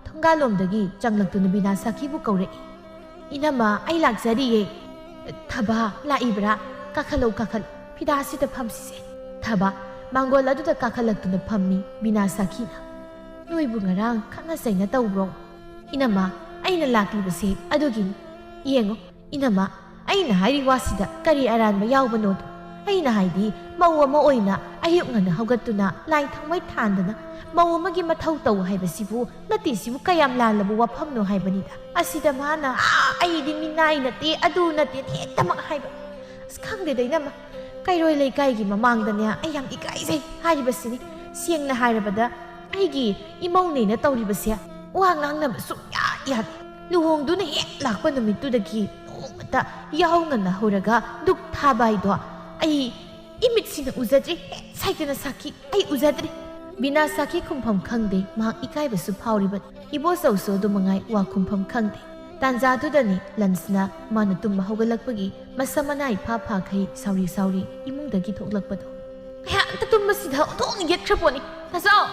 ꯊꯣꯡꯒꯥꯜꯂꯣꯝꯗꯒꯤ ꯆꯪꯂꯛꯇꯨꯅ ꯕꯤꯅꯥ ꯁꯥꯈꯤꯕꯨ ꯀꯧꯔꯛꯏ꯫ "ꯏꯅꯝꯃ, ꯑꯩ ꯂꯥꯛꯆꯔꯤꯌꯦ"꯫ "ꯊꯕꯥ, ꯂꯥꯛꯏꯕ꯭ꯔꯥ? ꯀꯥꯈꯠꯂꯛꯎ, ꯀꯥꯈꯠꯂꯛꯎ, ꯐꯤꯗꯥꯁꯤꯗ ꯐꯝꯁꯤꯁꯦ"꯫ ꯊꯕꯥ ꯃꯥꯡꯒꯣꯜ ꯑꯗꯨꯗ ꯀꯥꯈꯠꯂꯛꯇꯨꯅ ꯐꯝꯃꯤ ꯕꯤꯅꯥ ꯁꯥꯈꯤꯅ꯫ "ꯅꯣꯏꯕꯨ ꯉꯔꯥꯡ ꯈꯠꯅ ꯆꯩꯅ ꯇꯧꯕ꯭ꯔꯣ?" "ꯏꯅꯝꯃ, ꯑꯩꯅ ꯂꯥꯛꯂꯤꯕꯁꯦ ꯑꯗꯨꯒꯤꯅꯤ꯫ ꯌꯦꯡꯉꯨ ꯏꯅꯝꯃ, ꯑꯩꯅ ꯍꯥꯏꯔꯤ ꯋꯥꯁꯤꯗ ꯀꯔꯤ ꯑꯔꯥꯟꯕ ꯌꯥꯎꯕꯅꯣꯗꯣ? ꯑꯩꯅ ꯍꯥꯏꯗꯤ, ꯃꯧ ꯑꯃ ꯑꯣꯏꯅ ꯑꯌꯨꯛ ꯉꯟꯅ ꯍꯧꯒꯠꯇꯨꯅ ꯂꯥꯏ ꯊꯥꯎꯃꯩ ꯊꯥꯟꯗꯅ ꯃꯧ ꯑꯃꯒꯤ ꯃꯊꯧ ꯇꯧ ꯍꯥꯏꯕꯁꯤꯕꯨ ꯅꯠꯇꯦ, ꯁꯤꯕꯨ ꯀꯌꯥꯝ ꯂꯥꯜꯂꯕ ꯋꯥꯐꯝꯅꯣ ꯍꯥꯏꯕꯅꯤꯗ꯫ ꯑꯁꯤꯗ ꯃꯥꯅ, "ꯑꯥ, ꯑꯩꯗꯤ ꯃꯤꯅꯥꯏ ꯅꯠꯇꯦ, ꯑꯗꯨ ꯅꯠꯇꯦ" ꯍꯦꯛꯇꯃꯛ ꯍꯥꯏꯕ꯫ ꯑꯁ, ꯈꯪꯗꯦꯗ ꯏꯅꯝꯃ, ꯀꯩꯔꯣꯏ ꯂꯩꯀꯥꯏꯒꯤ ꯃꯃꯥꯡꯗꯅꯦ ꯑꯩ ꯌꯥꯝ ꯏꯀꯥꯏꯖꯩ ꯍꯥꯏꯔꯤꯕꯁꯤꯅꯤ꯫ ꯁꯦꯡꯅ ꯍꯥꯏꯔꯕꯗ, ꯑꯩꯒꯤ ꯏꯃꯧꯅꯦꯅ ꯇꯧꯔꯤꯕꯁꯦ ꯋꯥ ꯉꯥꯡꯅꯕ ꯁꯨꯡꯌꯥ ꯌꯥꯗꯦ꯫ ꯂꯨꯍꯣꯡꯗꯨꯅ ꯍꯦꯛ ꯂꯥꯛꯄ ꯅꯨꯃꯤꯠꯇꯨꯗꯒꯤ ꯅꯣꯡꯃꯇ ꯌꯥꯍꯧ ꯉꯟꯅ ꯍꯧꯔꯒ ꯗꯨꯛ ꯊꯥꯕ ꯍꯥꯏꯗꯣ ꯑꯩ ꯏꯃꯤꯠꯁꯤꯅ ꯎꯖꯗ꯭ꯔꯤ꯫ ꯍꯦꯛ ꯁꯥꯏꯗꯅ ꯁꯥꯈꯤ, ꯑꯩ ꯎꯖꯗ꯭ꯔꯤ꯫ ꯕꯤꯅꯥ ꯁꯥꯈꯤ ꯈꯨꯝꯐꯝ ꯈꯪꯗꯦ, ꯃꯍꯥꯛ ꯏꯀꯥꯏꯕꯁꯨ ꯐꯥꯎꯔꯤꯕꯅꯤ꯫ ꯏꯕꯣꯆꯧꯁꯨ ꯑꯗꯨ ꯃꯉꯥꯏ ꯋꯥ ꯈꯨꯝꯐꯝ ꯈꯪꯗꯦ꯫ ꯇꯥꯟꯖꯥꯗꯨꯗꯅꯤ ꯂꯟꯁꯅ ꯃꯥꯅ ꯇꯨꯝꯕ ꯍꯧꯒꯠꯂꯛꯄꯒꯤ ꯃꯁꯝ ꯃꯅꯥ ꯏꯐꯥ ꯐꯥꯈꯩ ꯁꯥꯎꯔꯤ ꯁꯥꯎꯔꯤ ꯏꯃꯨꯡꯗꯒꯤ ꯊꯣꯛꯂꯛꯄꯗꯣ꯫ "ꯉꯥꯏꯍꯥꯛꯇ ꯇꯨꯝꯕꯁꯤꯗ ꯑꯣꯟꯊꯣꯛꯅ ꯌꯦꯠꯈ꯭ꯔ ꯄꯣꯠꯅꯤ꯫ ꯇꯥꯆꯧ,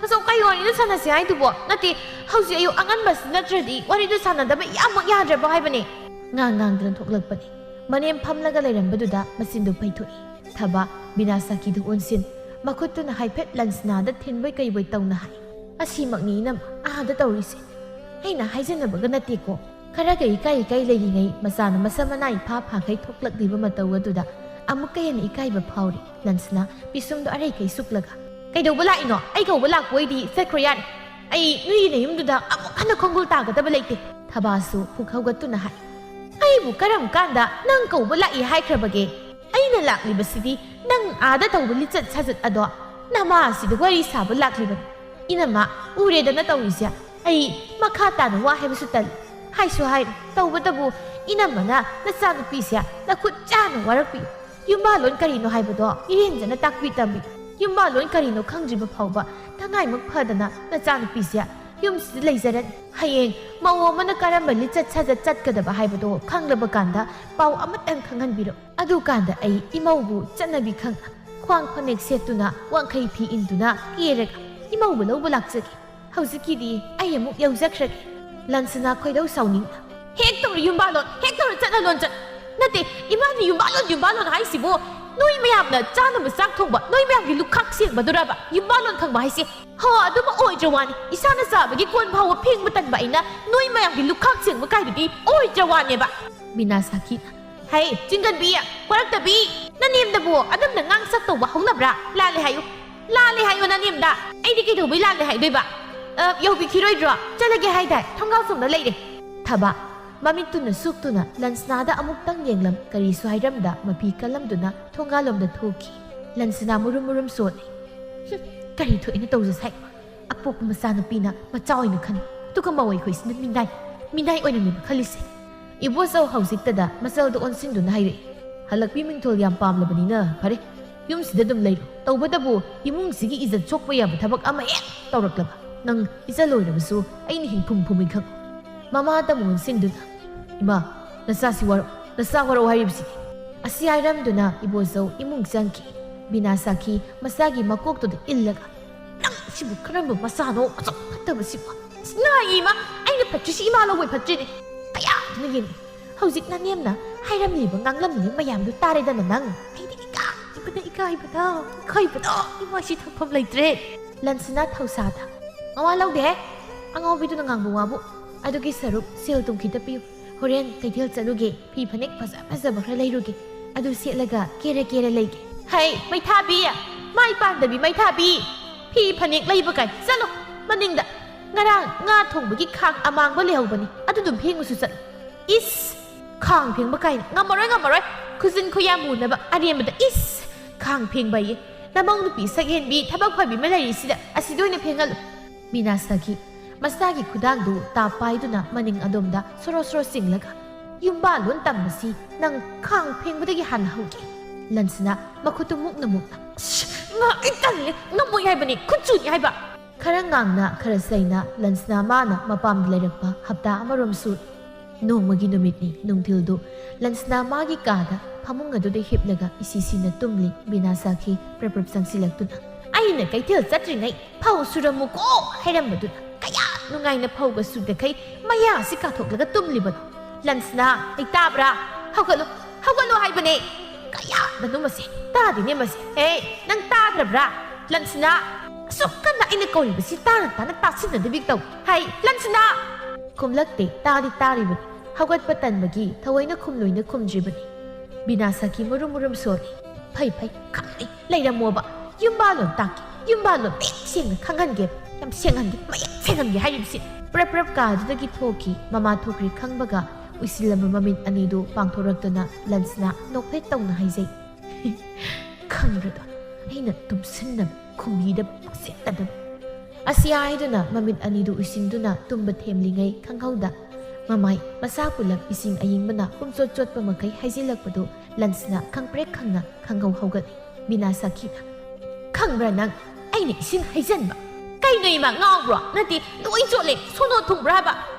ꯇꯥꯆꯧ, ꯀꯩ ꯋꯥꯔꯤꯅꯣ ꯁꯥꯟꯅꯁꯦ ꯍꯥꯏꯗꯨꯕꯣ? ꯅꯠꯇꯦ, ꯍꯧꯖꯤꯛ ꯑꯌꯨꯛ ꯑꯉꯟꯕꯁꯤ ꯅꯠꯇ꯭ꯔꯗꯤ ꯋꯥꯔꯤꯗꯨ ꯁꯥꯟꯅꯗꯕ ꯏꯌꯥꯃꯛ ꯌꯥꯗ꯭ꯔꯕ ꯍꯥꯏꯕꯅꯤ"꯫ ꯉꯥꯡ ꯉꯥꯡꯗꯨꯅ ꯊꯣꯛꯂꯛꯄꯅꯤ꯫ ꯃꯅꯦꯝ ꯐꯝꯂꯒ ꯂꯩꯔꯝꯕꯗꯨꯗ ꯃꯆꯤꯟꯗꯨ ꯐꯩꯊꯣꯛꯏ꯫ ꯊꯕꯥ ꯕꯤꯅꯥ ꯁꯥꯈꯤꯗꯨ ꯑꯣꯟꯁꯤꯟ, ꯃꯈꯨꯠꯇꯨꯅ ꯍꯥꯏꯐꯦꯠ ꯂꯟꯁꯅꯥꯗ ꯊꯤꯟꯕꯣꯏ ꯀꯩꯕꯣꯏ ꯇꯧꯅ ꯍꯥꯏ, "ꯑꯁꯤꯃꯛꯅꯤ ꯏꯅꯝꯃ ꯑꯥꯗ ꯇꯧꯔꯤꯁꯦ꯫ ꯑꯩꯅ ꯍꯥꯏꯖꯅꯕꯒ ꯅꯠꯇꯦꯀꯣ꯫ ꯈꯔꯒ ꯏꯀꯥꯏ ꯏꯀꯥꯏ ꯂꯩꯔꯤꯉꯩ ꯃꯆꯥꯅ ꯃꯁꯝ ꯃꯅꯥ ꯏꯐꯥ ꯐꯥꯈꯩ ꯊꯣꯛꯂꯛꯂꯤꯕ ꯃꯇꯧ ꯑꯗꯨꯗ ꯑꯃꯨꯛꯀ ꯍꯦꯟꯅ ꯏꯀꯥꯏꯕ ꯐꯥꯎꯔꯤ"꯫ ꯂꯟꯁꯅꯥ ꯄꯤꯁꯨꯝꯗꯨ ꯑꯔꯩꯈꯩ ꯁꯨꯛꯂꯒ, "ꯀꯩꯗꯧꯕ ꯂꯥꯛꯏꯅꯣ? ꯑꯩ ꯀꯧꯕ ꯂꯥꯛꯄ ꯑꯣꯏꯗꯤ ꯆꯠꯈ꯭ꯔꯣ ꯌꯥꯔꯦ꯫ ꯑꯩ ꯅꯣꯏꯒꯤ ꯅꯌꯨꯝꯗꯨꯗ ꯑꯃꯨꯛ ꯍꯟꯅ ꯈꯣꯡꯒꯨꯜ ꯇꯥꯒꯗꯕ ꯂꯩꯇꯦ"꯫ ꯊꯕꯥꯁꯨ ꯐꯨꯛ ꯍꯧꯒꯠꯇꯨꯅ ꯍꯥꯏ, "ꯑꯩꯕꯨ ꯀꯔꯝ ꯀꯥꯟꯗ ꯅꯪ ꯀꯧꯕ ꯂꯥꯛꯏ ꯍꯥꯏꯈ꯭ꯔꯕꯒꯦ? ꯑꯩꯅ ꯂꯥꯛꯂꯤꯕꯁꯤꯗꯤ ꯅꯪ ꯑꯥꯗ ꯇꯧꯕ ꯂꯤꯆꯠ ꯁꯥꯖꯠ ꯑꯗꯣ ꯅꯃꯥ ꯑꯁꯤꯗ ꯋꯥꯔꯤ ꯁꯥꯕ ꯂꯥꯛꯂꯤꯕꯅꯤ꯫ ꯏꯅꯝꯃ, ꯎꯔꯦꯗꯅ ꯇꯧꯔꯤꯁꯦ꯫ ꯑꯩ ꯃꯈꯥ ꯇꯥꯅ ꯋꯥ ꯍꯥꯏꯕꯁꯨ ꯇꯜꯂꯤ꯫ ꯍꯥꯏꯁꯨ ꯍꯥꯏꯔꯦ, ꯇꯧꯕꯇꯕꯨ ꯏꯅꯝꯃꯅ ꯅꯆꯥꯅꯨꯄꯤꯁꯦ ꯅꯈꯨꯠ ꯆꯥꯅ ꯋꯥꯔꯛꯄꯤꯌꯨ꯫ ꯌꯨꯝꯕꯥꯜꯂꯣꯟ ꯀꯔꯤꯅꯣ ꯍꯥꯏꯕꯗꯣ ꯏꯔꯦꯟꯖꯅ ꯇꯥꯛꯄꯤ ꯇꯝꯕꯤ꯫ ꯌꯨꯝꯕꯥꯜꯂꯣꯟ ꯀꯔꯤꯅꯣ ꯈꯪꯗ꯭ꯔꯤꯕ ꯐꯥꯎꯕ ꯇꯉꯥꯏꯃꯛ ꯐꯗꯅ ꯅꯆꯥꯅꯨꯄꯤꯁꯦ ꯌꯨꯝꯁꯤꯗ ꯂꯩꯖꯔꯅꯤ꯫ ꯍꯌꯦꯡ ꯃꯧ ꯑꯃꯅ ꯀꯔꯝꯕ ꯂꯤꯆꯠ ꯁꯥꯖꯠ ꯆꯠꯀꯗꯕ ꯍꯥꯏꯕꯗꯣ ꯈꯪꯂꯕ ꯀꯥꯟꯗ ꯄꯥꯎ ꯑꯃꯇꯪ ꯈꯪꯍꯟꯕꯤꯔꯣ꯫ ꯑꯗꯨꯀꯥꯟꯗ ꯑꯩ ꯏꯃꯧꯕꯨ ꯆꯠꯅꯕꯤ ꯈꯪꯅ ꯈ꯭ꯋꯥꯡ ꯐꯅꯦꯛ ꯁꯦꯠꯇꯨꯅ ꯋꯥꯡꯈꯩ ꯐꯤ ꯏꯟꯗꯨꯅ ꯀꯦꯔꯒ ꯏꯃꯧꯕ ꯂꯧꯕ ꯂꯥꯛꯆꯒꯦ꯫ ꯍꯧꯖꯤꯛꯀꯤꯗꯤ ꯑꯩ ꯑꯃꯨꯛ ꯌꯧꯖꯈ꯭ꯔꯒꯦ꯫ ꯂꯟꯁꯅꯥ ꯈꯣꯏꯗꯧ ꯁꯥꯎꯅꯤꯡꯅ, "ꯍꯦꯛ ꯇꯧꯔꯣ ꯌꯨꯝꯕꯥꯂꯣꯟ, ꯍꯦꯛ ꯇꯧꯔꯣ ꯆꯠꯅ ꯂꯣꯟꯆꯠ꯫ ꯅꯠꯇꯦ, ꯏꯃꯥꯅ ꯌꯨꯝꯕꯥꯂꯣꯟ ꯌꯨꯝꯕꯥꯂꯣꯟ ꯍꯥꯏꯁꯤꯕꯨ ꯅꯣꯏ ꯃꯌꯥꯝꯅ ꯆꯥꯅꯕ ꯆꯥꯛ ꯊꯣꯡꯕ, ꯅꯣꯏ ꯃꯌꯥꯝꯒꯤ ꯂꯨꯈꯥꯛ ꯁꯦꯡꯕꯗꯨꯔꯕ ꯌꯨꯝꯕꯥꯂꯣꯟ ꯈꯪꯕ ꯍꯥꯏꯁꯦ? ꯍꯣ, ꯑꯗꯨꯃ ꯑꯣꯏꯗ꯭ꯔ ꯋꯥꯅꯤ꯫ ꯏꯁꯥꯅ ꯆꯥꯕꯒꯤ ꯀꯣꯟ ꯐꯥꯎꯕ ꯐꯦꯡꯕ ꯇꯟꯕ ꯑꯩꯅ ꯅꯣꯏ ꯃꯌꯥꯝꯒꯤ ꯂꯨꯈꯥꯛ ꯁꯦꯡꯕ ꯀꯥꯏꯗꯨꯗꯤ ꯑꯣꯏꯗ꯭ꯔ ꯋꯥꯅꯦꯕ꯫" ꯕꯤꯅꯥ ꯁꯥꯈꯤ, "ꯍꯩ, ꯆꯤꯡꯒꯟꯕꯤ, ꯀꯣꯔꯛꯇꯕꯤ, ꯅꯅꯦꯝꯗꯕꯨ ꯑꯗꯨꯝꯅ ꯉꯥꯡꯁꯛ ꯇꯧꯕ ꯍꯧꯅꯕ꯭ꯔꯥ? ꯂꯥꯜꯂꯦ ꯍꯥꯏꯌꯨ, ꯂꯥꯜꯂꯦ ꯍꯥꯏꯌꯨ ꯅꯅꯦꯝꯗ꯫ ꯑꯩꯗꯤ ꯀꯩꯗꯧꯕꯩ ꯂꯥꯜꯂꯦ ꯍꯥꯏꯗꯣꯏꯕ? ꯑ, ꯌꯧꯕꯤꯈꯤꯔꯣꯏꯗ꯭ꯔꯣ? ꯆꯠꯂꯒꯦ ꯍꯥꯏꯗꯥꯏ? ꯊꯣꯡꯒꯥꯜ ꯁꯣꯝꯗ ꯂꯩꯔꯦ꯫" ꯊꯕ ꯃꯃꯤꯠꯇꯨꯅ ꯁꯨꯛꯇꯨꯅ ꯂꯟꯁꯅꯥꯗ ꯑꯃꯨꯛꯇꯪ ꯌꯦꯡꯂꯝ, ꯀꯔꯤꯁꯨ ꯍꯥꯏꯔꯝꯗ ꯃꯐꯤ ꯀꯜꯂꯝꯗꯨꯅ ꯊꯣꯡꯒꯥꯜꯂꯣꯝꯗ ꯊꯣꯛꯈꯤ꯫ ꯂꯟꯁꯅꯥ ꯃꯨꯔꯨꯝ ꯃꯨꯔꯨꯝ ꯁꯣꯜꯂꯤ꯫ "ꯍꯨꯝ, ꯀꯔꯤ ꯊꯣꯛꯏꯅ ꯇꯧꯖꯁꯥꯏ? ꯑꯄꯣꯛꯄ ꯃꯆꯥꯅꯨꯄꯤꯅ ꯃꯆꯥ ꯑꯣꯏꯅ ꯈꯟ, ꯑꯗꯨꯒ ꯃꯧ ꯑꯩꯈꯣꯏꯁꯤꯅ ꯃꯤꯅꯥꯏ, ꯃꯤꯅꯥꯏ ꯑꯣꯏꯅꯅꯦꯕ ꯈꯜꯂꯤꯁꯦ꯫" ꯏꯕꯣꯆꯧ ꯍꯧꯖꯤꯛꯇꯗ ꯃꯆꯜꯗꯣ ꯑꯣꯟꯁꯤꯟꯗꯨꯅ ꯍꯥꯏꯔꯛꯏ꯫ "ꯍꯜꯂꯛꯄꯤ ꯃꯤꯡꯊꯣꯜ ꯌꯥꯝ ꯄꯥꯝꯂꯕꯅꯤꯅ ꯐꯔꯦ, ꯌꯨꯝꯁꯤꯗ ꯑꯗꯨꯝ ꯂꯩꯔꯣ꯫ ꯇꯧꯕꯇꯕꯨ ꯏꯃꯨꯡꯁꯤꯒꯤ ꯏꯖꯠ ꯁꯣꯛꯄ ꯌꯥꯕ ꯊꯕꯛ ꯑꯃ ꯍꯦꯛ ꯇꯧꯔꯛꯂꯕ ꯅꯪ ꯏꯆꯜ ꯑꯣꯏꯔꯕꯁꯨ ꯑꯩꯅ ꯍꯤꯡꯐꯝ ꯐꯨꯝꯃꯤ ꯈꯪ꯫" ꯃꯃꯥꯗ ꯑꯃꯨꯛ ꯑꯣꯟꯁꯤꯟꯗꯨꯅ, "ꯏꯃꯥ, ꯅꯆꯥꯁꯤ ꯋꯥꯔꯧ, ꯅꯆꯥ ꯋꯥꯔꯧ ꯍꯥꯏꯔꯤꯕꯁꯤꯗꯤ꯫" ꯑꯁꯤ ꯍꯥꯏꯔꯝꯗꯨꯅ ꯏꯕꯣꯆꯧ ꯏꯃꯨꯡ ꯆꯪꯈꯤ꯫ ꯕꯤꯅꯥ ꯁꯥꯈꯤ ꯃꯆꯥꯒꯤ ꯃꯀꯣꯛꯇꯨꯗ ꯏꯜꯂꯒ, "ꯅꯪ ꯁꯤꯕꯨ ꯀꯔꯝꯕ ꯃꯆꯥꯅꯣ, ꯃꯁꯛ ꯐꯠꯇꯕꯁꯤꯕꯨ?" "ꯉꯥꯏ ꯏꯃꯥ, ꯑꯩꯅ ꯐꯠꯇ꯭ꯔꯤꯁꯤ ꯏꯃꯥ ꯂꯧꯕꯩ ꯐꯠꯇ꯭ꯔꯤꯅꯤ꯫ ꯀꯌꯥꯗꯨꯅ ꯌꯦꯡꯉꯤ꯫ ꯍꯧꯖꯤꯛ ꯅꯅꯦꯝꯅ ꯍꯥꯏꯔꯝꯂꯤꯕ ꯉꯥꯡꯂꯝꯂꯤꯕ ꯃꯌꯥꯝꯗꯨ ꯇꯥꯔꯦꯗꯅ ꯅꯪ꯫" "ꯑꯩꯗꯤ ꯏꯀꯥꯏꯕꯅ, ꯏꯀꯥꯏꯕꯅ, ꯏꯀꯥꯏꯕꯅ ꯏꯃꯥꯁꯤ ꯊꯝꯐꯝ ꯂꯩꯇ꯭ꯔꯦ꯫" ꯂꯟꯁꯅꯥ ꯊꯧꯁꯥꯗ, "ꯃꯋꯥ ꯂꯧꯗꯦꯍꯦ, ꯑꯉꯥꯎꯕꯤꯗꯨꯅ ꯉꯥꯡꯕ ꯋꯥꯕꯨ꯫ ꯑꯗꯨꯒꯤ ꯁꯔꯨꯛ ꯁꯦꯜ ꯊꯨꯝ ꯈꯤꯇ ꯄꯤꯌꯨ꯫ ꯍꯣꯔꯦꯟ ꯀꯩꯊꯦꯜ ꯆꯠꯂꯨꯒꯦ, ꯐꯤ ꯐꯅꯦꯛ ꯐꯖ ꯐꯖꯕ ꯈꯔ ꯂꯩꯔꯨꯒꯦ꯫ ꯑꯗꯨ ꯁꯦꯠꯂꯒ ꯀꯦꯔ ꯀꯦꯔ ꯂꯩꯒꯦ꯫" "ꯍꯩ, ꯃꯩꯊꯥꯕꯤ! ꯃꯥꯏ ꯄꯥꯟꯗꯕꯤ ꯃꯩꯊꯥꯕꯤ! ꯐꯤ ꯐꯅꯦꯛ ꯂꯩꯕ ꯀꯥꯏ ꯆꯠꯂꯣ ꯃꯅꯤꯡꯗ꯫ ꯉꯔꯥꯡ ꯉꯥ ꯊꯣꯡꯕꯒꯤ ꯈꯥꯡ ꯑꯃꯥꯡꯕ ꯂꯩꯍꯧꯕꯅꯤ, ꯑꯗꯨꯗꯨꯝ ꯐꯦꯡꯉꯨꯁꯨ ꯆꯠꯂꯣ꯫" "ꯏꯁ! ꯈꯥꯡ ꯐꯦꯡꯕ ꯀꯥꯏꯅ꯫ ꯉꯝꯃꯔꯣꯏ, ꯉꯝꯃꯔꯣꯏ꯫ ꯈꯨꯖꯤꯟ ꯈꯨꯌꯥ ꯃꯨꯅꯕ ꯑꯔꯦꯝꯕꯗ꯫ ꯏꯁ! ꯈꯥꯡ ꯐꯦꯡꯕ ꯑꯌꯦ꯫ ꯅꯃꯧ ꯅꯨꯄꯤ ꯁꯛꯍꯦꯟꯕꯤ ꯊꯕꯛ ꯐꯕꯤ ꯑꯃ ꯂꯩꯔꯤꯁꯤꯗ ꯑꯁꯤꯗ ꯑꯣꯏꯅ ꯐꯦꯡꯍꯜꯂꯨ꯫" ꯕꯤꯅꯥ ꯁꯥꯈꯤ ꯃꯆꯥꯒꯤ ꯈꯨꯗꯥꯡꯗꯨ ꯇꯥꯞ ꯄꯥꯏꯗꯨꯅ ꯃꯅꯤꯡ ꯑꯗꯣꯝꯗ ꯁꯣꯔꯣ ꯁꯣꯔꯣ ꯆꯤꯡꯂꯒ, "ꯌꯨꯝꯕꯥꯂꯣꯟ ꯇꯝꯕꯁꯤ ꯅꯪ ꯈꯥꯡ ꯐꯦꯡꯕꯗꯒꯤ ꯍꯥꯟꯅ ꯍꯧꯒꯦ꯫" ꯂꯟꯁꯅꯥ ꯃꯈꯨꯠꯇꯨ ꯃꯨꯛꯅ ꯃꯨꯛꯅ, "ꯑꯁ, ꯏꯃꯥ, ꯑꯩ ꯇꯜꯂꯦ꯫ ꯉꯝꯃꯣꯏ ꯍꯥꯏꯕꯅꯤ, ꯈꯨꯠꯆꯨꯅꯤ ꯍꯥꯏꯕ꯫" ꯈꯔ ꯉꯥꯡꯅ ꯈꯔ ꯆꯩꯅ ꯂꯟꯁꯅꯥ ꯃꯥꯅ ꯃꯄꯥꯝꯗ ꯂꯩꯔꯛꯄ ꯍꯞꯇꯥ ꯑꯃꯔꯣꯝ ꯁꯨꯔꯦ꯫ ꯅꯣꯡꯃꯒꯤ ꯅꯨꯃꯤꯠꯅꯤ꯫ ꯅꯨꯡꯊꯤꯜꯗꯨ ꯂꯟꯁꯅꯥ ꯃꯥꯒꯤ ꯀꯥꯗ ꯐꯃꯨꯡ ꯑꯗꯨꯗ ꯍꯤꯞꯂꯒ ꯏꯁꯤꯁꯤꯅ ꯇꯨꯝꯂꯤ꯫ ꯕꯤꯅꯥ ꯁꯥꯈꯤ ꯄ꯭ꯔꯞ ꯄ꯭ꯔꯞ ꯆꯪꯁꯤꯜꯂꯛꯇꯨꯅ, "ꯑꯩꯅ ꯀꯩꯊꯦꯜ ꯆꯠꯇ꯭ꯔꯤꯉꯩ ꯐꯧ ꯁꯨꯔꯝꯃꯨꯀꯣ ꯍꯥꯏꯔꯝꯕꯗꯨꯅ ꯀꯌꯥ ꯅꯨꯡꯉꯥꯏꯅ ꯐꯧꯒ ꯁꯨꯗꯈꯩ ꯃꯌꯥꯁꯤ ꯀꯥꯊꯣꯛꯂꯒ ꯇꯨꯝꯂꯤꯕꯅꯣ? ꯂꯟꯁꯅꯥ, ꯑꯩ ꯇꯥꯕ꯭ꯔꯥ? ꯍꯧꯒꯠꯂꯣ, ꯍꯧꯒꯠꯂꯣ ꯍꯥꯏꯕꯅꯦ꯫ ꯀꯌꯥꯗꯅꯣ ꯃꯁꯤ? ꯇꯥꯗꯦꯅꯦ ꯃꯁꯤ꯫ ꯍꯦ, ꯅꯪ ꯇꯥꯗ꯭ꯔꯕ꯭ꯔꯥ? ꯂꯟꯁꯅꯥ, ꯑꯁꯨꯛ ꯀꯟꯅ ꯑꯩꯅ ꯀꯧꯔꯤꯕꯁꯤ ꯇꯥꯅ ꯇꯥꯅ ꯇꯥꯁꯤꯟꯅꯗꯕꯤ ꯇꯧ꯫ ꯍꯥꯏ, ꯂꯟꯁꯅꯥ!" ꯈꯨꯝꯂꯛꯇꯦ꯫ ꯇꯥꯗꯤ ꯇꯥꯔꯤꯕꯅꯤ꯫ ꯍꯧꯒꯠꯄ ꯇꯟꯕꯒꯤ ꯊꯑꯣꯏꯅ ꯈꯨꯝꯂꯣꯏꯅ ꯈꯨꯝꯗ꯭ꯔꯤꯕꯅꯤ꯫ ꯕꯤꯅꯥ ꯁꯥꯈꯤ ꯃꯨꯔꯨꯝ ꯃꯨꯔꯨꯝ ꯁꯣꯜꯂꯤ꯫ "ꯐꯩ, ꯐꯩ, ꯈꯪꯉꯤ꯫ ꯂꯩꯔꯝꯃꯣꯕ꯫ ꯌꯨꯝꯕꯥꯜꯂꯣꯟ ꯇꯥꯛꯀꯦ꯫ ꯌꯨꯝꯕꯥꯜꯂꯣꯟ ꯃꯌꯦꯛ ꯁꯦꯡꯅ ꯈꯪꯍꯟꯒꯦ꯫ ꯌꯥꯝ ꯁꯦꯡꯍꯟꯒꯦ, ꯃꯌꯦꯛ ꯁꯦꯡꯍꯟꯒꯦ ꯍꯥꯏꯔꯤꯕꯁꯤ꯫" ꯄ꯭ꯔꯞ ꯄ꯭ꯔꯞ ꯀꯥꯗꯨꯗꯒꯤ ꯊꯣꯛꯈꯤ꯫ ꯃꯃꯥ ꯊꯣꯛꯈ꯭ꯔꯦ ꯈꯪꯕꯒ ꯎꯏꯁꯤꯜꯂꯕ ꯃꯃꯤꯠ ꯑꯅꯤꯗꯨ ꯄꯥꯡꯊꯣꯔꯛꯇꯨꯅ ꯂꯟꯁꯅꯥ ꯅꯣꯛꯐꯦꯠ ꯇꯧꯅ ꯍꯥꯏꯖꯩ꯫ "ꯈꯪꯕ꯭ꯔꯗꯣ, ꯑꯩꯅ ꯇꯨꯝꯁꯤꯟꯅꯕ ꯈꯨꯝꯕꯤꯗꯕ ꯄꯨꯛꯁꯤꯟꯅꯗꯕ꯫" ꯑꯁꯤ ꯍꯥꯏꯗꯨꯅ ꯃꯃꯤꯠ ꯑꯅꯤꯗꯨ ꯎꯏꯁꯤꯟꯗꯨꯅ ꯇꯨꯝꯕ ꯊꯦꯝꯂꯤꯉꯩ ꯈꯪꯍꯧꯗ ꯃꯃꯥꯏ ꯃꯁꯥ ꯄꯨꯂꯞ ꯏꯁꯤꯡ ꯑꯏꯪꯕꯅ ꯄꯨꯝꯆꯣꯠ ꯆꯣꯠꯄ ꯃꯈꯩ ꯍꯩꯖꯤꯜꯂꯛꯄꯗꯨ ꯂꯟꯁꯅ ꯈꯪꯄ꯭ꯔꯦꯛ ꯈꯪꯅ ꯈꯪꯍꯧ ꯍꯧꯒꯠꯂꯤ꯫ ꯕꯤꯅꯥ ꯁꯥꯈꯤꯅ, "ꯈꯪꯕ꯭ꯔꯥ ꯅꯪ, ꯑꯩꯅ ꯏꯁꯤꯡ ꯍꯩꯖꯤꯟꯕ?" "ꯀꯩꯅꯣ ꯏꯃꯥ, ꯉꯥꯎꯕ꯭ꯔꯣ? ꯅꯠꯇꯦ, ꯂꯣꯏ ꯆꯣꯠꯂꯦ, ꯁꯣꯅꯣ ꯊꯨꯡꯕ꯭ꯔꯥ ꯍꯥꯏꯕ?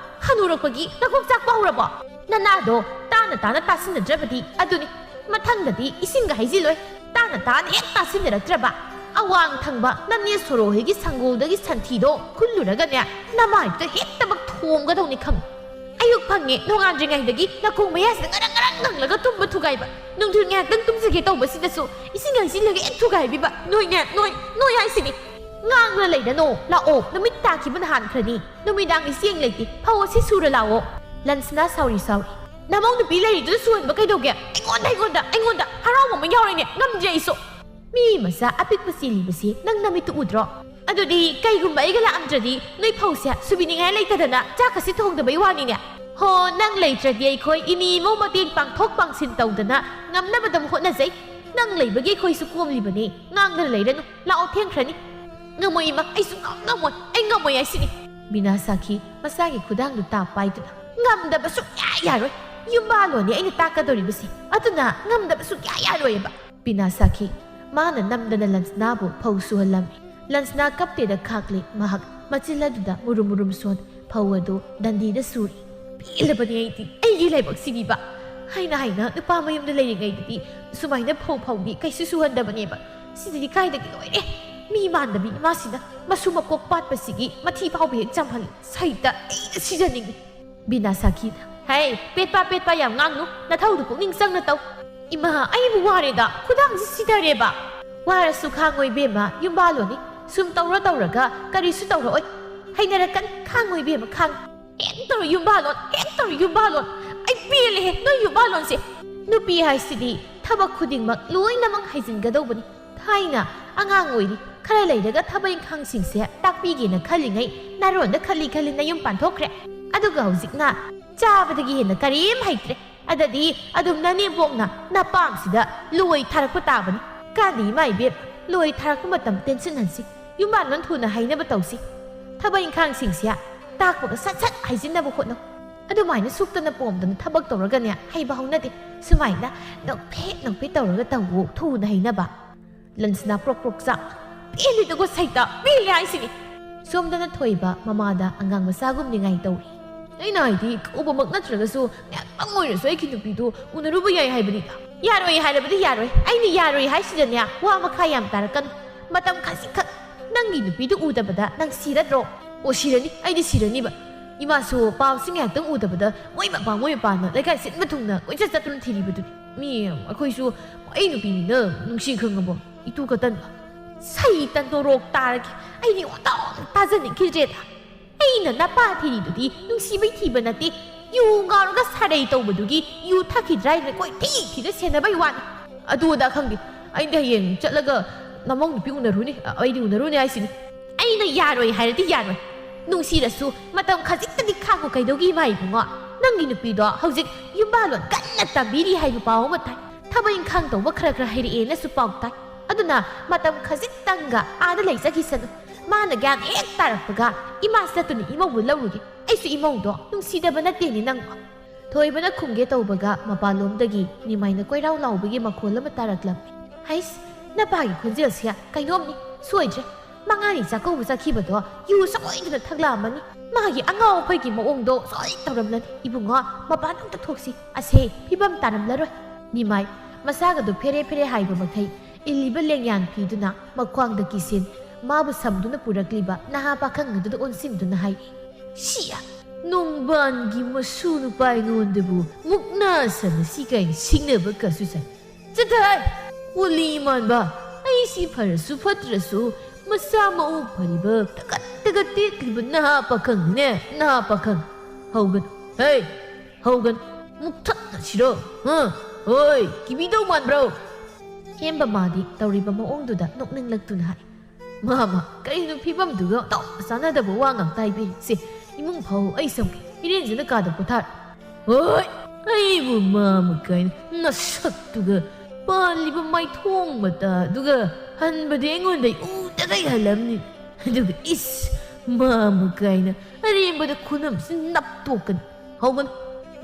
ꯍꯅꯨꯔꯛꯄꯒꯤ ꯅꯀꯣꯛ ꯆꯥꯛꯄ ꯍꯧꯔꯕꯣ? ꯅꯅꯥꯗꯣ ꯇꯥꯅ ꯇꯥꯅ ꯇꯥꯁꯤꯟꯅꯗ꯭ꯔꯕꯗꯤ ꯑꯗꯨꯅꯤ꯫ ꯃꯊꯪꯗꯗꯤ ꯏꯁꯤꯡꯒ ꯍꯩꯖꯤꯜꯂꯣꯏ꯫ ꯇꯥꯅ ꯇꯥꯅ ꯍꯦꯛ ꯇꯥꯁꯤꯟꯅꯔꯛꯇ꯭ꯔꯕ, ꯑꯋꯥꯡ ꯊꯪꯕ ꯅꯅꯦ ꯁꯣꯔꯣꯍꯣꯏꯒꯤ ꯁꯪꯒꯣꯜꯗꯒꯤ ꯁꯟꯊꯤꯗꯣ ꯈꯨꯜꯂꯨꯔꯒꯅꯦ, ꯅꯃꯥꯏꯗꯨꯗ ꯍꯦꯛꯇꯃꯛ ꯊꯣꯝꯒꯗꯧꯅꯤ ꯈꯪꯉꯨ꯫ ꯑꯌꯨꯛ ꯐꯪꯉꯦ, ꯅꯣꯡꯉꯥꯟꯗ꯭ꯔꯤꯉꯩꯗꯒꯤ ꯅꯈꯣꯡ ꯃꯌꯥꯁꯤꯗ ꯉꯔꯪ ꯉꯔꯪ ꯉꯪꯂꯒ ꯇꯨꯝꯕ ꯊꯨꯒꯥꯏꯕ꯫ ꯅꯨꯡꯊꯤꯜ ꯉꯥꯏꯍꯥꯛꯇꯪ ꯇꯨꯝꯖꯒꯦ ꯇꯧꯕꯁꯤꯗꯁꯨ ꯏꯁꯤꯡ ꯍꯩꯖꯤꯜꯂꯒ ꯍꯦꯛ ꯊꯨꯒꯥꯏꯕꯤꯕ꯫ ꯅꯣꯏꯅꯦ, ꯅꯣꯏ, ꯅꯣꯏ ꯍꯥꯏꯁꯤꯅꯤ꯫ ꯉꯥꯡꯅ ꯂꯩꯔꯅꯣ, ꯂꯥꯛꯑꯣ, ꯅꯨꯃꯤꯠ ꯇꯥꯈꯤꯕꯅ ꯍꯥꯟꯈ꯭ꯔꯅꯤ꯫ ꯅꯨꯃꯤꯗꯥꯡꯒꯤ ꯆꯦꯡ ꯂꯩꯇꯦ, ꯐꯧ ꯑꯁꯤ ꯁꯨꯔ ꯂꯥꯛꯑꯣ꯫" ꯂꯟꯁꯅꯥ ꯁꯥꯎꯔꯤ ꯁꯥꯎꯔꯤ, "ꯅꯃꯧ ꯅꯨꯄꯤ ꯂꯩꯔꯤꯗꯨꯗ ꯁꯨꯍꯟꯕ ꯀꯩꯗꯧꯒꯦ? ꯑꯩꯉꯣꯟꯗ, ꯑꯩꯉꯣꯟꯗ, ꯑꯩꯉꯣꯟꯗ ꯍꯔꯥꯎꯕ ꯑꯃ ꯌꯥꯎꯔꯤꯅꯦ, ꯉꯝꯗ꯭ꯔꯦ ꯑꯩꯁꯨ꯫ ꯃꯤ ꯃꯆꯥ ꯑꯄꯤꯛꯄ ꯆꯦꯜꯂꯤꯕꯁꯤ ꯅꯪ ꯅꯃꯤꯠꯇꯨ ꯎꯗ꯭ꯔꯣ? ꯑꯗꯨꯗꯤ ꯀꯩꯒꯨꯝꯕ ꯑꯩꯒ ꯂꯥꯛꯑꯝꯗ꯭ꯔꯗꯤ ꯅꯣꯏ ꯐꯧꯁꯦ ꯁꯨꯕꯤꯅꯤꯡꯉꯥꯏ ꯂꯩꯇꯗꯅ ꯆꯥꯛꯀꯁꯤ ꯊꯣꯡꯗꯕꯩ ꯋꯥꯅꯤꯅꯦ꯫ ꯍꯣ, ꯅꯪ ꯂꯩꯇ꯭ꯔꯗꯤ ꯑꯩꯈꯣꯏ ꯏꯅꯤ ꯏꯃꯧ ꯃꯇꯦꯡ ꯄꯥꯡꯊꯣꯛ ꯄꯥꯡꯁꯤꯟ ꯇꯧꯗꯅ ꯉꯝꯅꯕ ꯑꯗꯨꯝ ꯍꯣꯠꯅꯖꯩ꯫ ꯅꯪ ꯂꯩꯕꯒꯤ ꯑꯩꯈꯣꯏꯁꯨ ꯀꯣꯝꯂꯤꯕꯅꯤ꯫ ꯉꯥꯡꯗꯅ ꯂꯩꯔꯅꯨ꯫ ꯂꯥꯛꯑꯣ, ꯊꯦꯡꯈ꯭ꯔꯅꯤ꯫" "ꯉꯝꯃꯣꯏ ꯏꯃꯥ, ꯑꯩ ꯁꯨꯡꯉꯝ ꯉꯝꯃꯣꯏ, ꯑꯩ ꯉꯝꯃꯣꯏ ꯍꯥꯏꯁꯤꯅꯤ꯫" ꯕꯤꯅꯥ ꯁꯥꯈꯤ ꯃꯁꯥꯒꯤ ꯈꯨꯗꯥꯡꯗꯨ ꯇꯥꯞ ꯄꯥꯏꯗꯨꯅ, "ꯉꯝꯗꯕ ꯁꯨꯡꯌꯥ ꯌꯥꯔꯣꯏ꯫ ꯌꯨꯝꯕꯥꯜꯂꯣꯅꯦ ꯑꯩꯅ ꯇꯥꯛꯀꯗꯧꯔꯤꯕꯁꯤ, ꯑꯗꯨꯅ ꯉꯝꯗꯕ ꯁꯨꯡꯌꯥ ꯌꯥꯔꯣꯏꯑꯕ꯫" ꯕꯤꯅꯥ ꯁꯥꯈꯤ ꯃꯥꯅ ꯅꯝꯗꯅ ꯂꯟꯁꯅꯥꯕꯨ ꯐꯧ ꯁꯨꯍꯜꯂꯝꯃꯤ꯫ ꯂꯟꯁꯅꯥ ꯀꯞꯇꯦꯗ ꯈꯥꯛꯂꯤ꯫ ꯃꯍꯥꯛ ꯃꯆꯤꯜ ꯑꯗꯨꯗ ꯃꯨꯔꯨꯝ ꯃꯨꯔꯨꯝ ꯁꯣꯟ ꯐꯧ ꯑꯗꯨ ꯗꯟꯗꯤꯗ ꯁꯨꯔꯤ꯫ "ꯄꯦꯜꯂꯕꯅꯤ ꯑꯩꯗꯤ, ꯑꯩꯒꯤ ꯂꯥꯏꯕꯛꯁꯤꯗꯤꯕ꯫ ꯍꯥꯏꯅ ꯍꯥꯏꯅ ꯅꯨꯄꯥ ꯃꯌꯨꯝꯗ ꯂꯩꯔꯤꯉꯩꯗꯗꯤ ꯁꯨꯃꯥꯏꯅ ꯐꯧ ꯐꯧꯗꯤ ꯀꯩꯁꯨ ꯁꯨꯍꯟꯗꯕꯅꯦꯕ꯫ ꯁꯤꯗꯗꯤ ꯀꯥꯏꯗꯒꯤ ꯂꯣꯏꯔꯦ꯫ ꯃꯤ ꯃꯥꯟꯗꯕꯤ ꯏꯃꯥꯁꯤꯅ ꯃꯁꯨ ꯃꯀꯣꯛ ꯄꯥꯠꯄꯁꯤꯒꯤ ꯃꯊꯤ ꯐꯥꯎꯕ ꯍꯦꯛ ꯆꯥꯝꯍꯜꯂꯤ꯫ ꯁꯩꯇ ꯑꯩꯅ ꯁꯤꯖꯅꯤꯡꯉꯤ꯫" ꯕꯤꯅꯥ ꯁꯥꯈꯤꯗ, "ꯍꯩ, ꯄꯦꯠꯄ ꯄꯦꯠꯄ ꯌꯥꯝ ꯉꯥꯡꯅꯨ, ꯅꯊꯧꯗꯨ ꯄꯨꯛꯅꯤꯡ ꯆꯪꯅ ꯇꯧ꯫" "ꯏꯃꯥ, ꯑꯩꯕꯨ ꯋꯥꯔꯦꯗ, ꯈꯨꯗꯥꯡꯁꯤ ꯁꯤꯊꯔꯦꯕ꯫" "ꯋꯥꯔꯁꯨ ꯈꯥꯡꯉꯣ ꯏꯕꯦꯝꯃ, ꯌꯨꯝꯕꯥꯜꯂꯣꯅꯤ꯫ ꯁꯨꯝ ꯇꯧꯔ ꯇꯧꯔꯒ ꯀꯔꯤꯁꯨ ꯇꯧꯔꯛꯑꯣꯏ꯫ ꯍꯩꯅꯔꯛꯀꯅꯤ, ꯈꯥꯡꯉꯣ ꯏꯕꯦꯝꯃ, ꯈꯥꯡꯉꯣ꯫" "ꯍꯦꯛ ꯇꯧꯔ ꯌꯨꯝꯕꯥꯜꯂꯣꯟ, ꯍꯦꯛ ꯇꯧꯔ ꯌꯨꯝꯕꯥꯜꯂꯣꯟ꯫ ꯑꯩ ꯄꯦꯜꯂꯦꯍꯦ ꯅꯣꯏ ꯌꯨꯝꯕꯥꯜꯂꯣꯟꯁꯦ꯫" ꯅꯨꯄꯤ ꯍꯥꯏꯁꯤꯗꯤ ꯊꯕꯛ ꯈꯨꯗꯤꯡꯃꯛ ꯂꯣꯏꯅꯃꯛ ꯍꯩꯖꯤꯟꯒꯗꯧꯕꯅꯤ꯫ ꯊꯥꯏꯅ ꯑꯉꯥꯡ ꯑꯣꯏꯔꯤ, ꯈꯔ ꯂꯩꯔꯒ ꯊꯕꯛ ꯏꯪꯈꯥꯡꯁꯤꯡꯁꯦ ꯇꯥꯛꯄꯤꯒꯦꯅ ꯈꯜꯂꯤꯉꯩ ꯅꯥꯔꯣꯟꯗ ꯈꯜꯂꯤ ꯈꯜꯂꯤ ꯅꯌꯨꯝ ꯄꯥꯟꯊꯣꯛꯈ꯭ꯔꯦ꯫ ꯑꯗꯨꯒ ꯍꯧꯖꯤꯛꯅ ꯆꯥꯕꯗꯒꯤ ꯍꯦꯟꯅ ꯀꯔꯤꯝ ꯍꯩꯇ꯭ꯔꯦ꯫ ꯑꯗꯗꯤ ꯑꯗꯨꯝ ꯅꯅꯦꯝꯕꯣꯛꯅ ꯅꯄꯥꯝꯁꯤꯗ ꯂꯣꯏ ꯊꯥꯔꯛꯄ ꯇꯥꯕꯅꯤ꯫ ꯀꯥꯟꯗꯤ ꯏꯃꯥ ꯏꯕꯦꯝ, ꯂꯣꯏ ꯊꯥꯔꯛꯄ ꯃꯇꯝ ꯇꯦꯟꯁꯤꯟ ꯍꯟꯁꯤ꯫ ꯌꯨꯝꯕꯥꯜꯂꯣꯟ ꯊꯨꯅ ꯍꯩꯅꯕ ꯇꯧꯁꯤ꯫ ꯊꯕꯛ ꯏꯪꯈꯥꯡꯁꯤꯡꯁꯦ ꯇꯥꯛꯄꯒ ꯁꯠ ꯁꯠ ꯍꯩꯖꯤꯟꯅꯕ ꯍꯣꯠꯅꯧ꯫ ꯑꯗꯨꯃꯥꯏꯅ ꯁꯨꯛꯇꯅ ꯄꯣꯝꯗꯅ ꯊꯕꯛ ꯇꯧꯔꯒꯅꯦ ꯍꯩꯕ ꯍꯧꯅꯗꯦ꯫ ꯁꯨꯃꯥꯏꯅ ꯅꯣꯛꯐꯦꯠ ꯅꯣꯛꯐꯦꯠ ꯇꯧꯔꯒ ꯇꯧꯋꯣ, ꯊꯨꯅ ꯍꯩꯅꯕ꯫ ꯂꯟꯁꯅꯥ ꯄ꯭ꯔꯣꯛ ꯄ꯭ꯔꯣꯛ ꯆꯥꯛ꯫ "ꯄꯦꯜꯂꯤꯗꯀꯣ ꯁꯩꯇ, ꯄꯦꯜꯂꯦ ꯍꯥꯏꯁꯤꯅꯤ꯫" ꯁꯣꯝꯗꯅ ꯊꯣꯏꯕ ꯃꯃꯥꯗ ꯑꯉꯥꯡ ꯃꯆꯥꯒꯨꯝ ꯅꯤꯡꯉꯥꯏ ꯇꯧꯔꯤ꯫ "ꯑꯩꯅ ꯍꯥꯏꯗꯤ ꯀꯧꯕꯃꯛ ꯅꯠꯇ꯭ꯔꯒꯁꯨ ꯉꯥꯏꯍꯥꯛꯇꯪ ꯑꯣꯏꯔꯁꯨ ꯑꯩꯒꯤ ꯅꯨꯄꯤꯗꯨ ꯎꯅꯔꯨꯕ ꯌꯥꯏ ꯍꯥꯏꯕꯅꯤꯗ꯫" "ꯌꯥꯔꯣꯏ ꯍꯥꯏꯔꯕꯗꯤ ꯌꯥꯔꯣꯏ꯫ ꯑꯩꯅ ꯌꯥꯔꯣꯏ ꯍꯥꯏꯁꯤꯗꯅꯦ ꯋꯥ ꯃꯈꯥ ꯌꯥꯝ ꯇꯥꯔꯛꯀꯅꯨ꯫ ꯃꯇꯝ ꯈꯖꯤꯛꯈꯛ ꯅꯪꯒꯤ ꯅꯨꯄꯤꯗꯨ ꯎꯗꯕꯗ ꯅꯪ ꯁꯤꯔꯗ꯭ꯔꯣ?" "ꯑꯣ, ꯁꯤꯔꯅꯤ, ꯑꯩꯗꯤ ꯁꯤꯔꯅꯤꯕ꯫ ꯏꯃꯥꯁꯨ ꯄꯥꯎꯁꯤ ꯉꯥꯏꯍꯥꯛꯇꯪ ꯎꯗꯕꯗ ꯃꯣꯏ ꯃꯄꯥ ꯃꯣꯏ ꯃꯄꯥꯅ ꯂꯩꯀꯥꯏ ꯁꯤꯟꯕ ꯊꯨꯡꯅ ꯀꯣꯏꯆꯠ ꯆꯠꯇꯨꯅ ꯊꯤꯔꯤꯕꯗꯨꯅꯤ꯫ ꯃꯤ ꯑꯩꯈꯣꯏꯁꯨ ꯑꯩ ꯅꯨꯄꯤꯅꯤꯅ ꯅꯨꯡꯁꯤ ꯈꯪꯉꯕꯣ? ꯏꯇꯨ ꯈꯛꯇꯅ꯫" ꯁꯩꯇ ꯅꯣꯔꯣꯛ ꯇꯥꯔꯒꯦ꯫ ꯑꯩꯗꯤ ꯑꯣꯟꯊꯣꯛꯅ ꯇꯥꯖꯅꯤꯡꯈꯤꯗ꯭ꯔꯦꯗ꯫ "ꯑꯩꯅ ꯅꯄꯥ ꯊꯤꯔꯤꯗꯨꯗꯤ ꯅꯨꯡꯁꯤꯕꯩ ꯊꯤꯕ ꯅꯠꯇꯦ꯫ ꯌꯨ ꯉꯥꯎꯔꯒ ꯁꯥꯔꯩ ꯇꯧꯕꯗꯨꯒꯤ ꯌꯨ ꯊꯛꯈꯤꯗ꯭ꯔꯥ ꯍꯥꯏꯅ ꯀꯣꯏꯊꯤ ꯊꯤꯔ ꯁꯦꯟꯅꯕꯩ ꯋꯥꯅꯤ꯫" "ꯑꯗꯨ ꯑꯗꯥ ꯈꯪꯗꯦ꯫ ꯑꯩꯗꯤ ꯍꯌꯦꯡ ꯆꯠꯂꯒ ꯅꯃꯧ ꯅꯨꯄꯤ ꯎꯅꯔꯨꯅꯤ, ꯑ, ꯑꯩꯗꯤ ꯎꯅꯔꯨꯅꯤ ꯍꯥꯏꯁꯤꯅꯤ꯫" "ꯑꯩꯅ ꯌꯥꯔꯣꯏ ꯍꯥꯏꯔꯗꯤ ꯌꯥꯔꯣꯏ꯫ ꯅꯨꯡꯁꯤꯔꯁꯨ ꯃꯇꯝ ꯈꯖꯤꯛꯇꯗꯤ ꯈꯥꯡꯉꯨ ꯀꯩꯗꯧꯒꯦ ꯏꯃꯥ ꯏꯕꯨꯡꯉꯣ? ꯅꯪꯒꯤ ꯅꯨꯄꯤꯗꯣ ꯍꯧꯖꯤꯛ ꯌꯨꯝꯕꯥꯜꯂꯣꯟ ꯀꯟꯅ ꯇꯝꯕꯤꯔꯤ ꯍꯥꯏꯕ ꯄꯥꯎ ꯑꯃ ꯇꯥꯏ꯫ ꯊꯕꯛ ꯏꯪꯈꯥꯡ ꯇꯧꯕ ꯈꯔ ꯈꯔ ꯍꯩꯔꯛꯑꯦꯅꯁꯨ ꯄꯥꯎ ꯇꯥꯏ꯫ ꯑꯗꯨꯅ ꯃꯇꯝ ꯈꯖꯤꯛꯇꯪꯒ ꯑꯥꯗ ꯂꯩꯖꯈꯤꯁꯅꯨ꯫ ꯃꯥꯅ ꯒ꯭ꯌꯥꯟ ꯍꯦꯛ ꯇꯥꯔꯛꯄꯒ ꯏꯃꯥ ꯆꯠꯇꯨꯅ ꯏꯃꯧꯕꯨ ꯂꯧꯔꯨꯒꯦ꯫ ꯑꯩꯁꯨ ꯏꯃꯧꯗꯣ ꯅꯨꯡꯁꯤꯗꯕ ꯅꯠꯇꯦꯅꯦ ꯅꯪꯕꯣ꯫" ꯊꯣꯏꯕꯅ ꯈꯨꯝꯒꯦ ꯇꯧꯕꯒ ꯃꯄꯥꯟꯂꯣꯝꯗꯒꯤ ꯅꯤꯃꯥꯏꯅ ꯀꯣꯏꯔꯥꯎ ꯂꯥꯎꯕꯒꯤ ꯃꯈꯣꯜ ꯑꯃ ꯇꯥꯔꯛꯂꯝꯃꯤ꯫ "ꯍꯩꯁ, ꯅꯄꯥꯒꯤ ꯈꯣꯟꯖꯦꯜꯁꯦ ꯀꯩꯅꯣꯝꯅꯤ, ꯁꯣꯏꯗ꯭ꯔꯦ꯫ ꯃꯉꯥꯅꯤ ꯆꯥꯛꯀꯧꯕ ꯆꯠꯈꯤꯕꯗꯣ ꯌꯨ ꯁꯣꯏꯗꯅ ꯊꯛꯂꯛꯑꯝꯃꯅꯤ꯫ ꯃꯥꯒꯤ ꯑꯉꯥꯎ ꯑꯐꯩꯒꯤ ꯃꯑꯣꯡꯗꯣ ꯁꯣꯏ ꯇꯧꯔꯝꯂꯅꯤ꯫ ꯏꯕꯨꯡꯉꯣ, ꯃꯄꯥꯟ ꯑꯝꯇ ꯊꯣꯛꯁꯤ꯫ ꯑꯁꯦ ꯐꯤꯕꯝ ꯇꯥꯔꯝꯂꯔꯣꯏ꯫ ꯅꯤꯃꯥꯏ ꯃꯁꯥꯒꯗꯨ ꯐꯦꯔꯦ ꯐꯦꯔꯦ ꯍꯥꯏꯕ ꯃꯈꯩ ꯏꯜꯂꯤꯕ ꯂꯦꯡꯌꯥꯟ ꯐꯤꯗꯨꯅ ꯃꯈ꯭ꯋꯥꯡꯗ ꯀꯤꯁꯦꯟ ꯃꯥꯕꯨ ꯁꯝꯗꯨꯅ ꯄꯨꯔꯛꯂꯤꯕ ꯅꯍꯥ ꯄꯥꯈꯪ ꯑꯗꯨꯗ ꯑꯣꯟꯁꯤꯟꯗꯨꯅ ꯍꯥꯏ, "ꯁꯤꯌꯥ! ꯅꯣꯡꯕꯥꯟꯒꯤ ꯃꯁꯨ ꯅꯨꯄꯥ ꯑꯩꯉꯣꯟꯗꯕꯨ ꯃꯨꯛꯅꯥ ꯁꯟ ꯑꯁꯤ ꯀꯥꯏꯅ ꯁꯤꯡꯅꯕ ꯀꯁꯨ ꯁꯥꯏ꯫ ꯆꯠꯊꯍꯩ! ꯀꯨꯂꯤ ꯃꯥꯟꯕ! ꯑꯩꯁꯤ ꯐꯔꯁꯨ ꯐꯠꯇ꯭ꯔꯁꯨ ꯃꯁꯥ ꯃꯎ ꯐꯔꯤꯕ ꯇꯒꯠ ꯇꯒꯠ ꯇꯦꯛꯂꯤꯕ ꯅꯍꯥ ꯄꯥꯈꯪꯅꯦ, ꯅꯍꯥ ꯄꯥꯈꯪ! ꯍꯧꯒꯅꯨ! ꯍꯩ! ꯍꯧꯒꯅꯨ! ꯃꯨꯛꯊꯠꯅꯁꯤꯔꯣ? ꯍꯥ? ꯍꯣꯏ! ꯀꯤꯕꯤꯗꯧ ꯃꯥꯟꯕ꯭ꯔꯣ?" ꯍꯦꯝꯕ ꯃꯥꯗꯤ ꯇꯧꯔꯤꯕ ꯃꯑꯣꯡꯗꯨꯗ ꯅꯣꯛꯅꯤꯡꯂꯛꯇꯨꯅ ꯍꯥꯏ, "ꯃꯥꯃ, ꯀꯩꯅꯣ ꯐꯤꯕꯝꯗꯨꯒ ꯑꯣꯟꯊꯣꯛꯅ ꯆꯥꯟꯅꯗꯕ ꯋꯥ ꯉꯥꯡ ꯇꯥꯏꯕꯤ꯫ ꯁꯦ, ꯏꯃꯨꯡ ꯐꯥꯎ ꯑꯩ ꯁꯝꯒꯦ꯫ ꯏꯔꯦꯟꯖꯅ ꯀꯥꯗ ꯄꯣꯊꯥꯔꯣ꯫" "ꯍꯣꯏ, ꯑꯩꯕꯨ ꯃꯥꯃ ꯀꯥꯏꯅ ꯅꯁꯛꯇꯨꯒ, ꯄꯥꯜꯂꯤꯕ ꯃꯥꯏꯊꯣꯡ ꯃꯇꯥꯗꯨꯒ ꯍꯟꯕꯗꯤ ꯑꯩꯉꯣꯟꯗ ꯎꯗꯒꯩ ꯍꯜꯂꯝꯅꯤ꯫ ꯑꯗꯨꯒ ꯏꯁ, ꯃꯥꯃ ꯀꯥꯏꯅ ꯑꯔꯦꯝꯕꯗ ꯈꯨꯅꯝꯁꯤ ꯅꯞꯇꯣꯛꯀꯅꯤ꯫ ꯍꯧꯒꯅꯨ꯫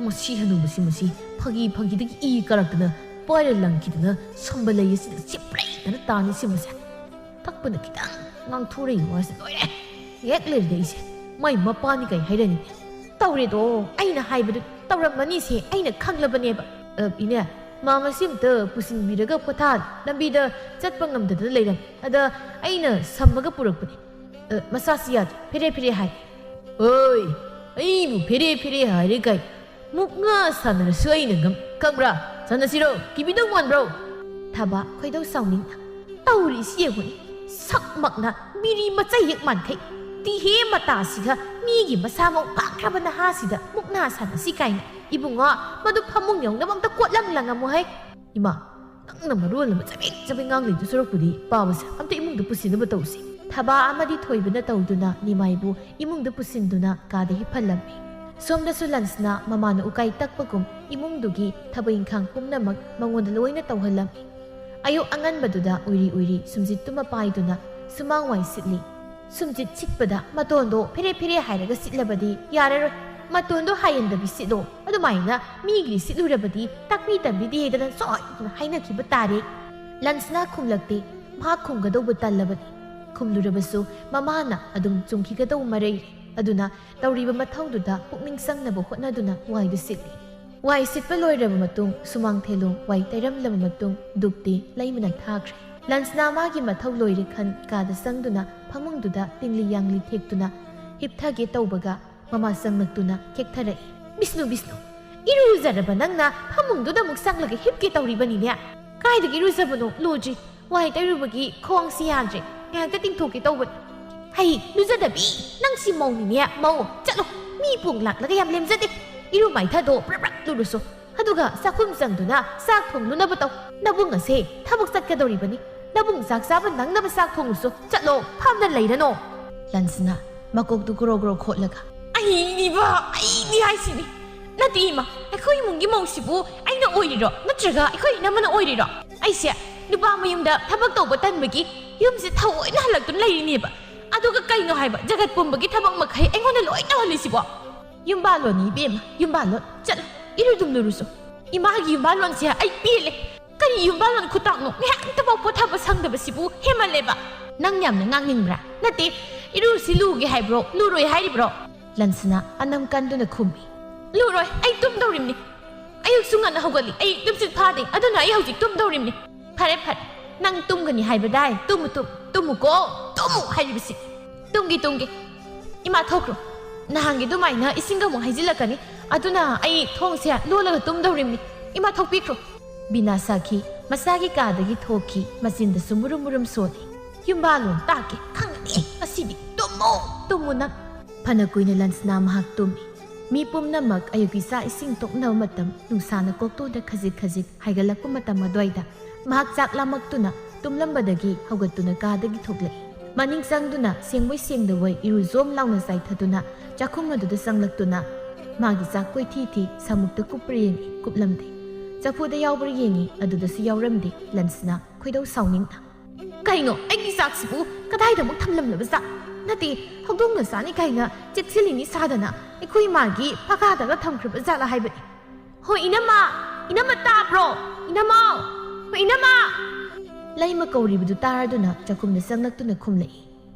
ꯃꯁꯤ ꯍꯅꯨꯕꯁꯤ ꯃꯁꯤ ꯐꯥꯒꯤ ꯐꯥꯒꯤꯗꯒꯤ ꯏ ꯀꯥꯔꯛꯇꯅ ꯄꯥꯏꯔ ꯂꯪꯈꯤꯗꯅ ꯁꯝꯕ ꯂꯩ ꯑꯁꯤꯗ ꯆꯤꯞꯄ꯭ꯔꯩꯗꯅ ꯇꯥꯅꯤ ꯁꯤ ꯃꯁꯦ꯫ ꯊꯛꯄꯅ ꯈꯤꯇꯪ ꯉꯥꯡꯊꯣꯔꯛꯏ ꯋꯥꯁꯦ ꯂꯣꯏꯔꯦ꯫ ꯍꯦꯛ ꯂꯩꯔꯗꯤ ꯑꯩꯁꯦ ꯃꯥꯏ ꯃꯄꯥꯅꯤ ꯀꯩ ꯍꯥꯏꯔꯅꯤ꯫ ꯇꯧꯔꯦꯗꯣ, ꯑꯩꯅ ꯍꯥꯏꯕꯗꯨ ꯇꯧꯔꯝꯃꯅꯤꯁꯦ ꯑꯩꯅ ꯈꯪꯂꯕꯅꯦꯕ꯫ ꯑ, ꯏꯅꯦ, ꯃꯥꯃꯁꯤ ꯑꯝꯇ ꯄꯨꯁꯤꯟꯕꯤꯔꯒ ꯄꯣꯊꯥ ꯂꯝꯕꯤꯗ ꯆꯠꯄ ꯉꯝꯗꯗꯅ ꯂꯩꯔꯝ꯫ ꯑꯗ ꯑꯩꯅ ꯁꯝꯃꯒ ꯄꯨꯔꯛꯄꯅꯤ꯫ ꯑ, ꯃꯁꯥꯁꯤ ꯌꯥꯗꯦ, ꯐꯦꯔꯦ ꯐꯦꯔꯦ ꯍꯥꯏ꯫ ꯑꯣꯏ, ꯑꯩꯕꯨ ꯐꯦꯔꯦ ꯐꯦꯔꯦ ꯍꯥꯏꯔꯦ ꯀꯥꯏ꯫ ꯃꯨꯛꯅꯥ ꯁꯥꯟꯅꯔꯁꯨ ꯑꯩꯅ ꯉꯝ-, ꯈꯪꯕ꯭ꯔꯥ? ꯁꯥꯟꯅꯁꯤꯔꯣ? ꯀꯤꯕꯤꯗꯧ ꯃꯥꯟꯕ꯭ꯔꯣ? ꯊꯕꯥ ꯈꯣꯏꯗꯧ ꯁꯥꯎꯅꯤꯡꯅ, "ꯇꯧꯔꯤꯁꯤ ꯌꯦꯡꯉꯨꯅꯦ, ꯁꯛꯃꯛꯅ ꯃꯤꯔꯤ ꯃꯆꯩ ꯌꯦꯛ ꯃꯥꯟꯈꯩ꯫ ꯇꯤꯍꯦ ꯃꯇꯥꯁꯤꯒ ꯃꯤꯒꯤ ꯃꯁꯥ ꯃꯎ ꯐꯈ꯭ꯔꯕ ꯅꯍꯥꯁꯤꯗ ꯃꯨꯛꯅꯥ ꯁꯥꯟꯅꯁꯤ ꯀꯥꯏꯅ꯫ ꯏꯕꯨꯡꯉꯣ, ꯃꯗꯨ ꯐꯃꯨꯡ ꯌꯧꯅꯕ ꯑꯝꯇ ꯀꯣꯠꯂꯝ ꯂꯪꯉꯝꯃꯨ ꯍꯩ꯫" ꯏꯃꯥ, ꯅꯪꯅ ꯃꯔꯣꯜ ꯑꯃ ꯆꯕꯦꯡ ꯆꯕꯦꯡ ꯉꯥꯡꯂꯤꯗꯨ ꯁꯔꯨꯛꯄꯨꯗꯤ ꯄꯥꯕꯁꯦ ꯑꯝꯇ ꯏꯃꯨꯡꯗ ꯄꯨꯁꯤꯟꯅꯕ ꯇꯧꯁꯤ꯫ ꯊꯕꯥ ꯑꯃꯗꯤ ꯊꯣꯏꯕꯅ ꯇꯧꯗꯨꯅ ꯅꯤꯃꯥꯏꯕꯨ ꯏꯃꯨꯡꯗ ꯄꯨꯁꯤꯟꯗꯨꯅ ꯀꯥꯗ ꯍꯤꯞꯍꯜꯂꯝꯃꯤ꯫ ꯁꯣꯝꯗꯁꯨ ꯂꯟꯁꯅ ꯃꯃꯥꯅ ꯎꯀꯥꯏ ꯇꯛꯄꯒꯨꯝ ꯏꯃꯨꯡꯗꯨꯒꯤ ꯊꯕꯛ ꯏꯪꯈꯥꯡ ꯄꯨꯝꯅꯃꯛ ꯃꯉꯣꯟꯗ ꯂꯣꯏꯅ ꯇꯧꯍꯜꯂꯝꯃꯤ꯫ ꯑꯌꯨꯛ ꯑꯉꯟꯕꯗꯨꯗ ꯎꯏꯔꯤ ꯎꯏꯔꯤ ꯁꯨꯝꯖꯤꯠꯇꯨꯃ ꯄꯥꯏꯗꯨꯅ ꯁꯨꯃꯥꯡ ꯋꯥꯏ ꯁꯤꯠꯂꯤ꯫ ꯁꯨꯝꯖꯤꯠ ꯁꯤꯠꯄꯗ ꯃꯇꯣꯟꯗꯣ ꯐꯦꯔꯦ ꯐꯦꯔꯦ ꯍꯥꯏꯔꯒ ꯁꯤꯠꯂꯕꯗꯤ ꯌꯥꯔꯔꯣꯏ꯫ ꯃꯇꯣꯟꯗꯣ ꯍꯥꯏꯍꯟꯗꯕꯤ ꯁꯤꯠꯂꯣ꯫ ꯑꯗꯨꯃꯥꯏꯅ ꯃꯤꯒꯤ ꯁꯤꯠꯂꯨꯔꯕꯗꯤ ꯇꯥꯛꯄꯤ ꯇꯝꯕꯤꯗꯦꯗꯅ ꯁꯣꯏꯗꯅ ꯍꯥꯏꯅꯈꯤꯕ ꯇꯥꯔꯦ꯫ ꯂꯟꯁꯅ ꯈꯨꯝꯂꯛꯇꯦ꯫ ꯃꯍꯥꯛ ꯈꯨꯝꯒꯗꯧꯕ ꯇꯜꯂꯕꯅꯤ꯫ ꯈꯨꯝꯂꯨꯔꯕꯁꯨ ꯃꯃꯥꯅ ꯑꯗꯨꯝ ꯆꯨꯝꯈꯤꯒꯗꯧ ꯃꯔꯩ꯫ ꯑꯗꯨꯅ ꯇꯧꯔꯤꯕ ꯃꯊꯧꯗꯨꯗ ꯄꯨꯛꯅꯤꯡ ꯆꯪꯅꯕ ꯍꯣꯠꯅꯗꯨꯅ ꯋꯥꯏꯗꯨ ꯁꯤꯠꯂꯤ꯫ ꯋꯥꯏ ꯁꯤꯠꯄ ꯂꯣꯏꯔꯕ ꯃꯇꯨꯡ ꯁꯨꯃꯥꯡ ꯊꯦꯂꯣꯡ ꯋꯥꯏ ꯇꯩꯔꯝꯂꯕ ꯃꯇꯨꯡ ꯗꯨꯛꯇꯤ ꯂꯩꯃꯅ ꯊꯥꯈ꯭ꯔꯦ꯫ ꯂꯟꯁꯅꯥ ꯃꯥꯒꯤ ꯃꯊꯧ ꯂꯣꯏꯔꯦ ꯈꯟ ꯀꯥꯗ ꯆꯪꯗꯨꯅ ꯐꯃꯨꯡꯗꯨꯗ ꯇꯤꯡꯂꯤ ꯌꯥꯡꯂꯤ ꯊꯦꯛꯇꯨꯅ ꯍꯤꯞꯊꯒꯦ ꯇꯧꯕꯒ ꯃꯃꯥ ꯆꯪꯂꯛꯇꯨꯅ ꯈꯦꯛꯊꯔꯛꯏ꯫ "ꯕꯤꯁꯅꯨ, ꯕꯤꯁꯅꯨ, ꯏꯔꯨꯖꯔꯕ ꯅꯪꯅ ꯐꯃꯨꯡꯗꯨꯗ ꯑꯃꯨꯛ ꯆꯪꯂꯒ ꯍꯤꯞꯀꯦ ꯇꯧꯔꯤꯕꯅꯤꯅꯦ? ꯀꯥꯏꯗꯒꯤ ꯏꯔꯨꯖꯕꯅꯣ? ꯂꯨꯗ꯭ꯔꯤ꯫ ꯋꯥꯏ ꯇꯩꯔꯨꯕꯒꯤ ꯈꯣꯡꯁꯤ ꯌꯥꯗ꯭ꯔꯦ꯫ ꯉꯥꯏꯍꯥꯛꯇ ꯇꯤꯡꯊꯣꯛꯀꯦ ꯇꯧꯕꯅꯤ꯫" "ꯍꯩ, ꯂꯨꯖꯗꯕꯤ! ꯅꯪꯁꯤ ꯃꯧꯅꯤꯅꯦ, ꯃꯧ! ꯆꯠꯂꯣ, ꯃꯤ ꯄꯣꯡ ꯂꯥꯛꯂꯒ ꯌꯥꯝ ꯂꯦꯝꯖꯗꯦ꯫ ꯏꯔꯨ ꯃꯥꯏꯊꯗꯣ, ꯄ꯭ꯔꯞ ꯄ꯭ꯔꯞ ꯂꯨꯔꯨꯁꯣ꯫ ꯑꯗꯨꯒ ꯆꯥꯛꯈꯨꯝ ꯆꯪꯗꯨꯅ ꯆꯥꯛ ꯊꯣꯡꯂꯨꯅꯕ ꯇꯧ꯫ ꯅꯕꯨꯡ ꯑꯁꯦ ꯊꯕꯛ ꯆꯠꯀꯗꯧꯔꯤꯕꯅꯤ꯫ ꯅꯕꯨꯡ ꯆꯥꯛ ꯆꯥꯕ ꯅꯪꯅꯕ ꯆꯥꯛ ꯊꯣꯡꯂꯨꯁꯣ꯫ ꯆꯠꯂꯣ, ꯐꯝꯗ ꯂꯩꯔꯅꯣ꯫" ꯂꯟꯁꯅ ꯃꯀꯣꯛꯇꯨ ꯒ꯭ꯔꯣ ꯒ꯭ꯔꯣ ꯈꯣꯠꯂꯒ, "ꯑꯩꯅꯤꯕ, ꯑꯩꯅꯤ ꯍꯥꯏꯁꯤꯅꯤ꯫ ꯅꯠꯇꯦ ꯏꯃꯥ, ꯑꯩꯈꯣꯏ ꯏꯃꯨꯡꯒꯤ ꯃꯧꯁꯤꯕꯨ ꯑꯩꯅ ꯑꯣꯏꯔꯤꯔꯣ? ꯅꯠꯇ꯭ꯔꯒ ꯑꯩꯈꯣꯏ ꯏꯅꯝꯃꯅ ꯑꯣꯏꯔꯤꯔꯣ? ꯑꯩꯁꯦ ꯅꯨꯄꯥ ꯃꯌꯨꯝꯗ ꯊꯕꯛ ꯇꯧꯕ ꯇꯟꯕꯒꯤ ꯌꯨꯝꯁꯦ ꯊꯑꯣꯏꯅ ꯍꯜꯂꯛꯇꯨꯅ ꯂꯩꯔꯤꯅꯦꯕ꯫ ꯑꯗꯨꯒ ꯀꯩꯅꯣ ꯍꯥꯏꯕ, ꯖꯒꯠ ꯄꯨꯝꯕꯒꯤ ꯊꯕꯛ ꯃꯈꯩ ꯑꯩꯉꯣꯟꯗ ꯂꯣꯏ ꯇꯧꯍꯜꯂꯤꯁꯤꯕꯣ?" "ꯌꯨꯝꯕꯥꯜꯂꯣꯟꯅꯤ ꯏꯕꯦꯝꯃ, ꯌꯨꯝꯕꯥꯜꯂꯣꯟ꯫ ꯆꯠꯂꯣ, ꯏꯔꯨꯗꯨꯝ ꯂꯨꯔꯨꯁꯨ꯫ ꯏꯃꯥꯒꯤ ꯌꯨꯝꯕꯥꯜꯂꯣꯟꯁꯦ ꯑꯩ ꯄꯦꯜꯂꯦ꯫ ꯀꯔꯤ ꯌꯨꯝꯕꯥꯜꯂꯣꯟ ꯈꯨꯇꯥꯛꯅꯣ? ꯉꯥꯏꯍꯥꯛꯇꯐꯥꯎ ꯄꯣꯊꯥꯕ ꯁꯪꯗꯕꯁꯤꯕꯨ ꯍꯦꯃꯜꯂꯦꯕ꯫" "ꯅꯪ ꯌꯥꯝꯅ ꯉꯥꯡꯅꯤꯡꯕ꯭ꯔꯥ? ꯅꯠꯇꯦ, ꯏꯔꯨꯁꯤ ꯂꯨꯒꯦ ꯍꯥꯏꯕ꯭ꯔꯣ, ꯂꯨꯔꯣꯏ ꯍꯥꯏꯔꯤꯕ꯭ꯔꯣ?" ꯂꯟꯁꯅ ꯑꯅꯝ ꯀꯟꯗꯨꯅ ꯈꯨꯝꯃꯤ꯫ "ꯂꯨꯔꯣꯏ, ꯑꯩ ꯇꯨꯝꯗꯧꯔꯤꯕꯅꯤ꯫ ꯑꯌꯨꯛꯁꯨ ꯉꯟꯅ ꯍꯧꯒꯠꯂꯤ, ꯑꯩ ꯇꯨꯝꯁꯤꯠ ꯐꯥꯗꯦ, ꯑꯗꯨꯅ ꯑꯩ ꯍꯧꯖꯤꯛ ꯇꯨꯝꯗꯧꯔꯤꯕꯅꯤ꯫" "ꯐꯔꯦ, ꯐꯔꯦ, ꯅꯪ ꯇꯨꯝꯒꯅꯤ ꯍꯥꯏꯕꯗꯥꯏ? ꯇꯨꯝꯃꯨ, ꯇꯨꯝ, ꯇꯨꯝꯃꯨꯀꯣ, ꯇꯨꯝꯃꯨ ꯍꯥꯏꯔꯤꯕꯁꯤ꯫" "ꯇꯨꯝꯒꯦ, ꯇꯨꯝꯒꯦ꯫ ꯏꯃꯥ ꯊꯣꯛꯈ꯭ꯔꯣ꯫ ꯅꯍꯥꯟꯒꯤ ꯑꯗꯨꯃꯥꯏꯅ ꯏꯁꯤꯡꯒ ꯑꯃꯨꯛ ꯍꯩꯖꯤꯜꯂꯛꯀꯅꯤ꯫ ꯑꯗꯨꯅ ꯑꯩ ꯊꯣꯡꯁꯦ ꯂꯣꯜꯂꯒ ꯇꯨꯝꯗꯧꯔꯤꯕꯅꯤ꯫ ꯏꯃꯥ ꯊꯣꯛꯄꯤꯈ꯭ꯔꯣ꯫" ꯕꯤꯅꯥ ꯁꯥꯈꯤ ꯃꯁꯥꯒꯤ ꯀꯥꯗꯒꯤ ꯊꯣꯛꯈꯤ, ꯃꯆꯤꯟꯗꯁꯨ ꯃꯨꯔꯨꯝ ꯃꯨꯔꯨꯝ ꯁꯣꯜꯂꯤ꯫ "ꯌꯨꯝꯕꯥꯜꯂꯣꯟ ꯇꯥꯛꯀꯦ ꯈꯪꯒꯅꯤ ꯉꯁꯤꯗꯤ꯫ ꯇꯨꯝꯃꯣ, ꯇꯨꯝꯃꯣ ꯅꯪ꯫" ꯐꯅ ꯀꯨꯏꯅ ꯂꯟꯁꯅꯥ ꯃꯍꯥꯛ ꯇꯨꯝꯃꯤ꯫ ꯃꯤ ꯄꯨꯝꯅꯃꯛ ꯑꯌꯨꯛꯀꯤ ꯆꯥꯛ ꯏꯁꯤꯡ ꯇꯣꯛꯅꯕ ꯃꯇꯝ, ꯅꯨꯡꯁꯥꯅ ꯀꯣꯛꯇꯣꯟꯗ ꯈꯖꯤꯛ ꯈꯖꯤꯛ ꯍꯥꯏꯒꯠꯂꯛꯄ ꯃꯇꯝ ꯑꯗꯨꯋꯥꯏꯗ ꯃꯍꯥꯛ ꯆꯥꯛ ꯂꯥꯝꯃꯛꯇꯨꯅ ꯇꯨꯝꯂꯝꯕꯗꯒꯤ ꯍꯧꯒꯠꯇꯨꯅ ꯀꯥꯗꯒꯤ ꯊꯣꯛꯂꯛꯏ꯫ ꯃꯅꯤꯡ ꯆꯪꯗꯨꯅ ꯁꯦꯡꯕꯣꯏ ꯁꯦꯡꯗꯕꯣꯏ ꯏꯔꯨ ꯖꯣꯝ ꯂꯥꯎꯅ ꯆꯥꯏꯊꯗꯨꯅ ꯆꯥꯛꯈꯨꯝ ꯑꯗꯨꯗ ꯆꯪꯂꯛꯇꯨꯅ ꯃꯥꯒꯤ ꯆꯥꯛ ꯀꯣꯏꯊꯤ ꯊꯤ, ꯁꯥꯃꯨꯛꯇ ꯀꯨꯞꯄ꯭ꯔꯥ ꯌꯦꯡꯏ, ꯀꯨꯞꯂꯝꯗꯦ꯫ ꯆꯐꯨꯗ ꯌꯥꯎꯕ꯭ꯔꯥ ꯌꯦꯡꯏ, ꯑꯗꯨꯗꯁꯨ ꯌꯥꯎꯔꯝꯗꯦ꯫ ꯂꯟꯁꯅ ꯈꯣꯏꯗꯧ ꯁꯥꯎꯅꯤꯡꯅ, "ꯀꯩꯅꯣ, ꯑꯩꯒꯤ ꯆꯥꯛꯁꯤꯕꯨ ꯀꯗꯥꯏꯗ ꯑꯃꯨꯛ ꯊꯝꯂꯝꯂꯕ ꯖꯥꯠ? ꯅꯠꯇꯦ, ꯍꯧꯗꯣꯡꯅ ꯆꯥꯅꯤ ꯀꯥꯏꯅ ꯆꯦꯛꯁꯤꯜꯂꯤꯅꯤ ꯁꯥꯗꯅ ꯑꯩꯈꯣꯏ ꯃꯥꯒꯤ ꯐꯀꯥꯗꯒ ꯊꯝꯈ꯭ꯔꯕ ꯖꯥꯠꯂ ꯍꯥꯏꯕꯅꯤ꯫" "ꯍꯣꯏ, ꯏꯅꯝꯃ! ꯏꯅꯝꯃ ꯇꯥꯕ꯭ꯔꯣ? ꯏꯅꯝꯃ! ꯍꯣꯏ, ꯏꯅꯝꯃ!" ꯂꯩꯃ ꯀꯧꯔꯤꯕꯗꯨ ꯇꯥꯔꯗꯨꯅ ꯆꯥꯛꯈꯨꯝꯗ ꯆꯪꯂꯛꯇꯨꯅ ꯈꯨꯝꯂꯛꯏ꯫